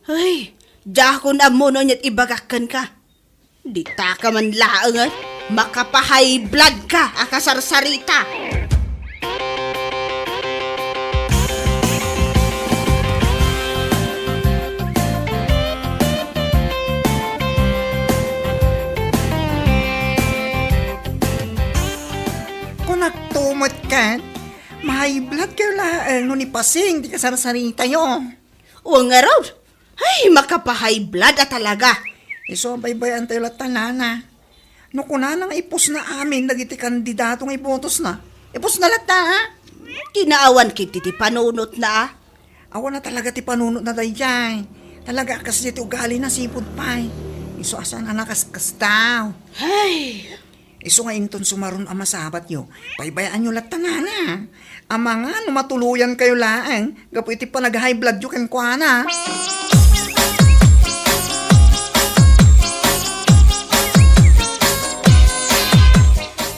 Ay, diakon ammo no aniat ibagak kenka. Dita ka man laengen, makapa-high blood ka a kasarsarita. Kunak tumet ken, ma-high blood kayo laeng no ni Pasing ti kasarsaritayo. Wen ngarud, ay, makapa-high blood a talaga. Isu a baybayantayo latta, nana. No kunana nga ipostna amin dagiti kandidato nga ibutosna, ipostna latta, ha? Kinaawan ketdi ti panunotna, a? Awan a talaga ti panunotna daydiay. Talaga a kasdiay ti ugalina sipud pay. Isu a saan a nakaskasdaaw. Ay! Isu nga inton sumaron a masabatyo, paybayaanyo latta, nana. Amangan no matuloyankayo laeng gapu iti panag-high bloodyo kenkuana.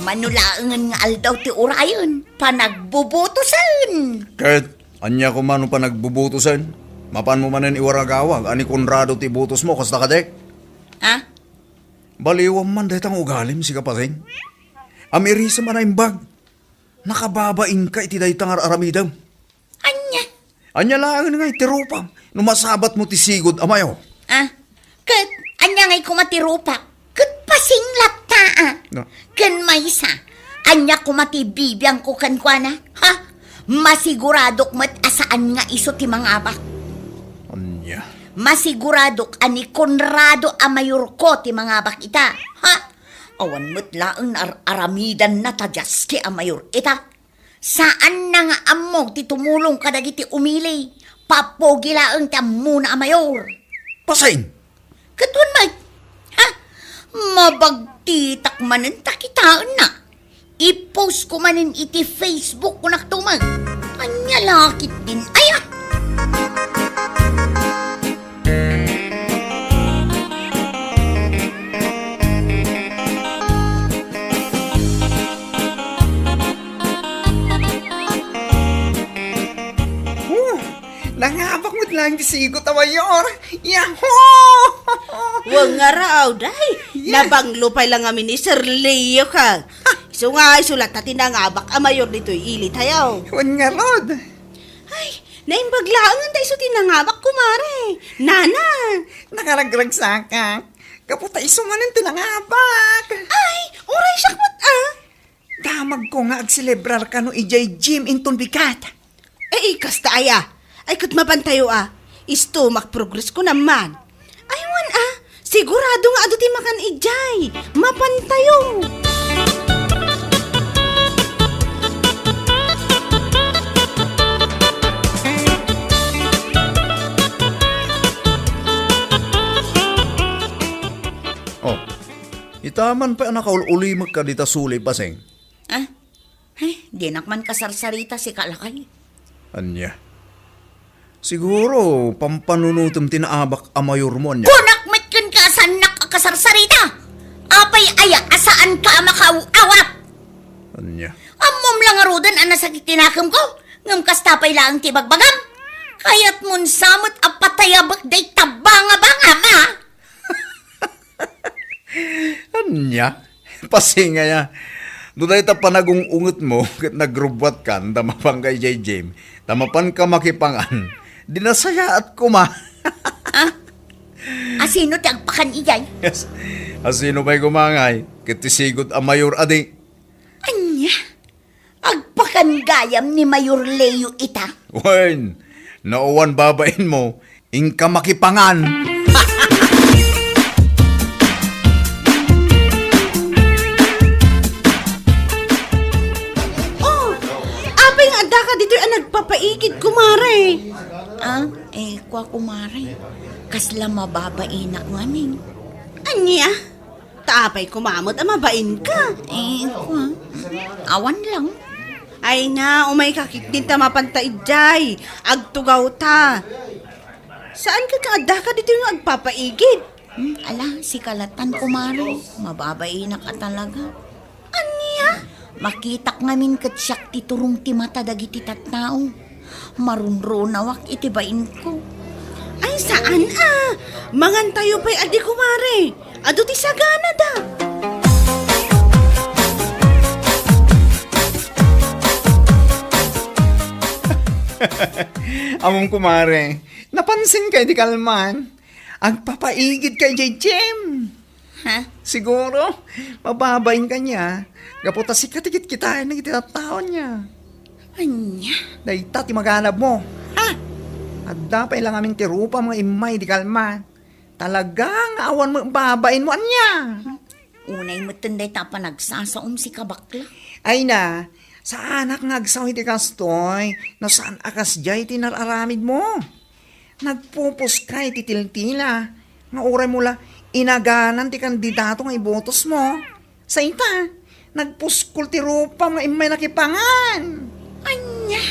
Mano laengen nga aldaw ti urayen, panagbubutosen. Ket ania koma no panagbubutosen? Mapanmo manen iwaragawag a ni Conrado ti ibutosmo, kasta kadi? Ha? Baliwam man dayta nga ugalim, sika Pasing. Amirisem a naimbag. Nakababainka iti dayta nga ar-aramidem. Ania? Ania laengen nga iti rupam no masabatmo ti sigud a mayor? Ah, ket ania ngay koma ti rupak? Ket Pasing latta, a. No. Ken maysa, ania koma ti bibiangko kenkuana? Ha? Masiguradok met a saan nga isu ti mangabak. Ania? Masiguradok a ni Conrado a mayorko ti mangabak ita. Ha? Awan met laeng ar-aramidanna ta diaske a mayor ita. Saanna nga ammo ti tumulong kadagiti umili. Papugi laeng ti ammona a mayor. Pasing! Ket wen met, ha? Mabagtitak manen ta kitaenna. I-post ko manen iti Facebook, kunak tumet. Ania la ketdin aya? Huh! Nangabak met laeng ti sigud a mayor. Yahoo! Wen ngarud, ay, yeah, nabanglo pay la ngamin ni Sir Leo ka. Isu nga, isu latta ti nangabak a mayor ditoy ili tayo. Wen ngarud. Ay, naimbag laeng ta isu ti nangabak, kumare. Nana. Nakaragragsakak. Gapu ta isu manen ti nangabak. Ay, uray siak met, a. Damagko nga agselebrarka no idiay gym inton bigat. Ay, kasta aya. Ay, ket mapantayo, a. Stomach progress ko naman. Ay, wen, a. Sigurado nga adu ti makan idiay. Mapantayo. Oh, ita man pay a nakaul-ulimekka dita suli, Pasing. Ah? Ay, dinak man kasarsarita, sika lakay. Ania? Siguro, pampanunotem ti naabak a mayormo, ania? Kunak met kenka, saannak a kasarsarita! Apay aya a saanka a makaaw-awat? Ania? Ammom la ngaruden a nasakit ti nakemko, ngem kasta pay laeng ti ibagbagam. Kayatmon sa met a patayabek dayta bangabangam, a? Ania? Pasing aya. No dayta panagung-ungetmo ket nagrubbuatkan ta mapanka idiay gym, ta mapanka makipangan, di nasayaat koma. Ah? Asino ti agpakan idiay? Yes. Asino pay koma ngay ket ti sigud a mayor a di? Ania? Agpakan gayam ni Mayor Leo ita? Wen, no awan babainmo, inka makipangan. Oh, apay nga addaka ditoy a nagpapaikid, kumare? Ah, eh, kua, kumare. Kasla mababainak ngamin. Ania? Ta apay koma met a mabainka? Eh, kua, awan lang. Ay na, umayka ketdin ta mapanta idiay. Agtugawta. Saan ket nga addaka ditoy nga agpapaigid? Hmm, ala, sika latan, kumare. Mababainak a talaga. Ania? Makitak ngamin ket siak ti turong ti mata dagiti tattao. Marunrunawak iti bainko. Ay, saan a? Mangantayo pay adi, kumare. Adu ti saganada. Amom, kumare, napansinka iti kalman. Agpapaigidka idiay gym. Ha? Siguro, mababain kaniak. Gapu ta sika ti kitkitaen dagiti tattao ania. Ania? Dayta ti maganabmo. Ha? Adda pay la ngamin ti rupam nga immay di kalman. Talaga nga awan met babainmo ania. Unay metten dayta a panagsasaom, sika bakla. Ay na, saanak nga agsao iti kastoy, no saan a kasdiay ti nar-aramidmo. Nagpupuska iti tiltila, nga uraymo la inaganan ti kandidato nga ibotosmo. Sa ita, nagpuskol ti rupam nga immay nakipangan. Ania?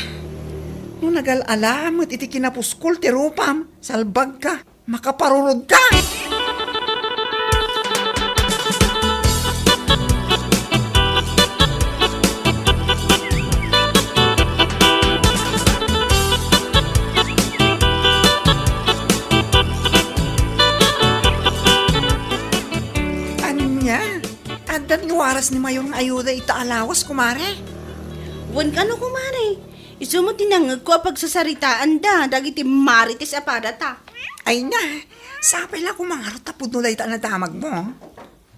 No nagal-ala met iti kinapuskol ti rupam, salbagka. Makaparurodka! Ania? Addan nga waras ni Mayor nga ayuda ita a lawas, kumare? Wen kano, kumare? Isu met ti nangngegko a pagsasaritaanda dagiti marites a padata. Ay na, sapay la koma ngarud ta pudno dayta a nadamagmo.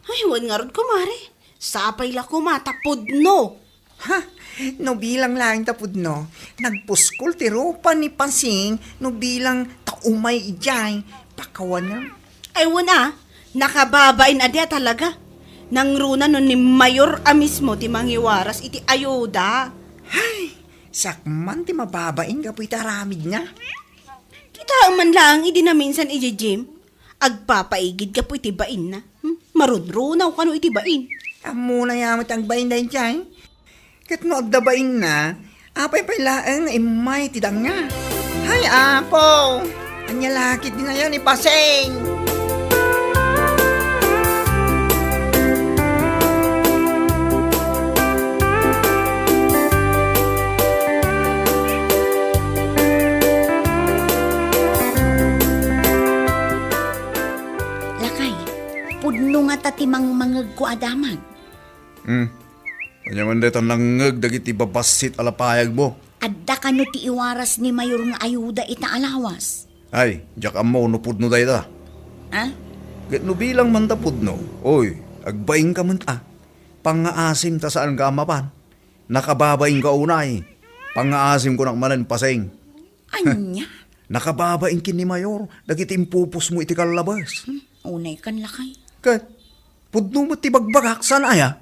Ay, wen ngarud, kumare. Sapay la koma ta pudno. Ha? No bilang laeng ta pudno, nagpuskol ti rupa ni Pasing no bilang ta umay idiay pakawanem. Ay, wen a, nakababain a di a talaga. Nangruna no ni Mayor a mismo ti mangiwaras iti ayuda. Hay, siak man ti mababain gapu iti aramidna. Kitaem man laeng idi naminsan idiay gym, agpapaigid gapu iti bainna. Hmm? Marunrunaw kano iti bain. Ammona ya met ti agbain daydiay. Ket no adda bainna, apay pay laeng nga immay ti dangna? Hay, Apo! Ania la ketdin aya ni Pasing? Lakay, pudno ngata ti mangmangegko a damag. Hmm. Ania man dayta nangngeg dagiti babassit a lapayagmo? Adda kano ti iwaras ni Mayor nga ayuda ita a lawas? Ay, diak ammo no pudno dayta. Ha? Ket no bilang man ta pudno, oy, agbainka met a. Pangngaasim ta saanka a mapan. Nakababainka unay. Pangngaasim kunak manen, Pasing. Ania? Nakababain ken ni Mayor dagiti impupusmo iti kallabes. Hmm, unay kan lakay. Ket pudno met ti bagbagak, saan aya?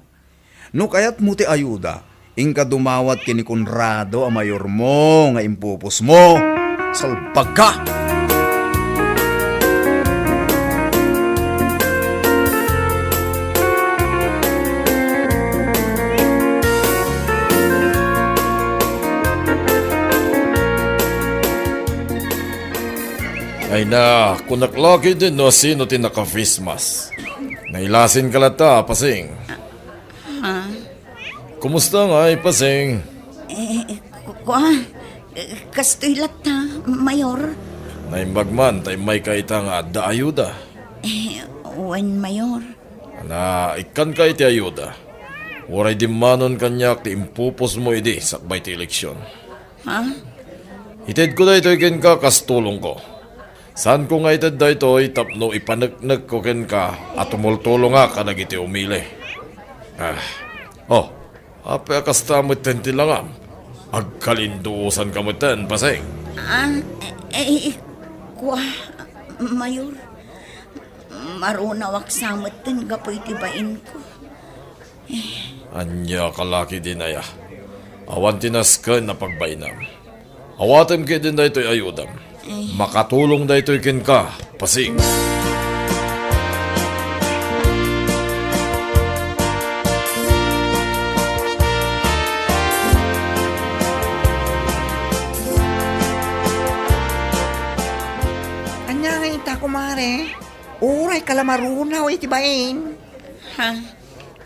No kayatmo ti ayuda, inka dumawat ken ni Conrado a mayormo nga impupusmo. Salbagka! Ay na, kunak la ketdin no sino ti naka-face mask. Nailasin ka latta, Pasing. Ah. Kumusta ngay, Pasing? Eh, ku-, kua, eh, kastoy latta, Mayor. Naimbag man, ta immayka ita nga adda ayuda. Eh, wen, Mayor. Ana, ikkanka iti ayuda. Uray dimmanon kaniak ti impupusmo idi sakbay ti eleksion. Ha? Itedko daytoy kenka kas tulongko. Saanko nga ited daytoy tapno ipaneknekko kenka a tumultulongak kadagiti umili. Ah. Oh, apay a kasta metten ti langam? Agkalinduosanka metten, Pasing. Ah, eh, eh, kua, Mayor. Marunawak sa metten gapu iti bainko. Ania ka la ketdin aya? Awan ti nasken a pagbainam. Awatem ketdin daytoy ayudam. Eh. Makatulong daytoy kenka, Pasing. Mare, uray ka la marunaw iti bain. Ha?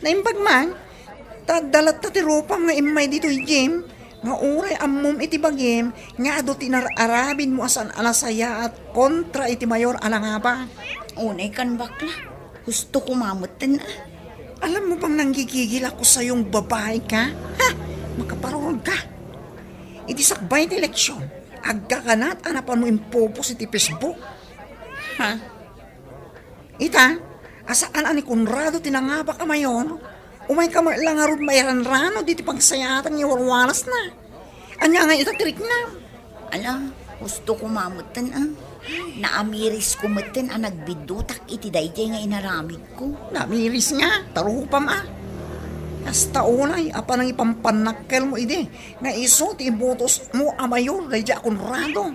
Naimbag man, ta adda latta ti rupam nga immay ditoy gym, nga uray ammom iti bagim nga adu ti inar-arabidmo a saan a nasayaat kontra iti mayor a nangabak. Unay kan bakla, husto koma metten a. Alam mo bang nanggigigil ako sayong babae ka? Ha? Makaparurog ka. Iti sakbay ti eleksyon, agkakanat a napanmo impupos iti Facebook. Ha? Ita, a saan a ni Conrado ti nangabak a mayor, umay ka met la ngarud mairanrano diti pagsayaatan nga iwarwarasna. Ania nga ita ti riknam? Ala, husto koma metten a. Naamirisko metten a nagbiddutak iti daydiay nga inaramidko. Naamiris nga, ta rupam a. Kasta unay a panangipampanakkelmo idi nga isu ti ibutosmo a mayor daydiay a Conrado.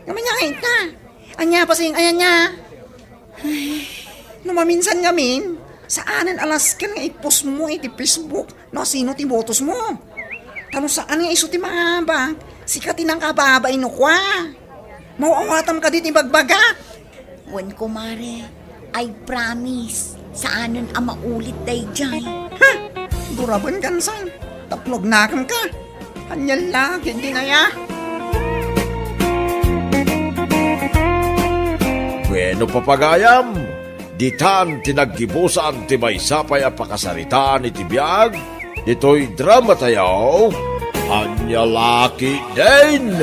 Ngem ania nga ita? Ania, pasing, ania, ania? Ay, no maminsan ngamin, saanen a nasken nga ipostmo iti Facebook no sino ti botosmo. Ta no saan nga isu ti mangabak, sika ti nangkababain no kua. Maw-awatam kadi ti ibagbagak. Wen, kumare, I promise, saanen a maulit daydiay. Ha? Duraben kansan, tapno agnakem ka. Ania la, ket dinaya. Bueno, papagayam, ditan ti naggibusan ti maysa pay a pakasaritaan iti biag ditoy drama tayo, Ania la ketdin.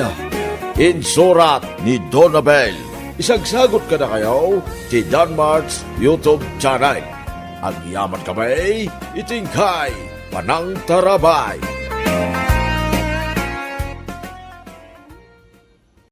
Insurat ni Donabel. Isagsagot kadakayo ti Danmart's YouTube channel. Agyaman kami iti inkay panangtarabay.